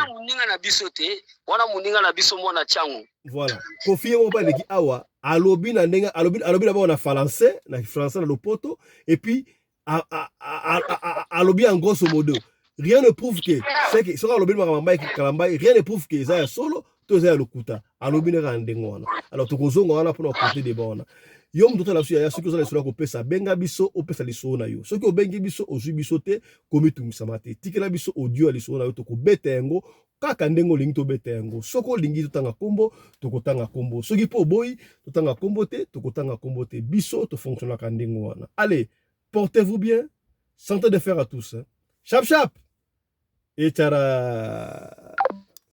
moninga na biso te, wana moninga na biso mwana Tiango. Voilà, Kofi ye moko mpe aleki awa, alobi na ndenge alobi, alobi na bango na français, na français na lopoto, et puis alobi en grosso modo, rien ne prouve que c'est que soki alobi makambo Mike Kalambai, rien ne prouve que eza ya solo to eza ya lokuta. Alobi ndenge na ndenge wana. Alors tokozonga wana mpona kote débat wana. Yo moto otala biso, yaya, soki oza na lisolo ya kopesa, benga biso, opesa lisolo na yo. Soki obengi biso, ozwi biso te, komitungisama te, tikela biso audio ya lisolo na yo, tokobeta yango kaka ndenge olingi tobeta yango. Soki olingi totanga nkombo, tokotanga nkombo. Soki mpo oboyi totanga nkombo te, tokotanga nkombo te. Biso tofonctionnaka ndenge wana. Allez, portez-vous bien, santé de fer à tous, hein. Chap chap et tchara.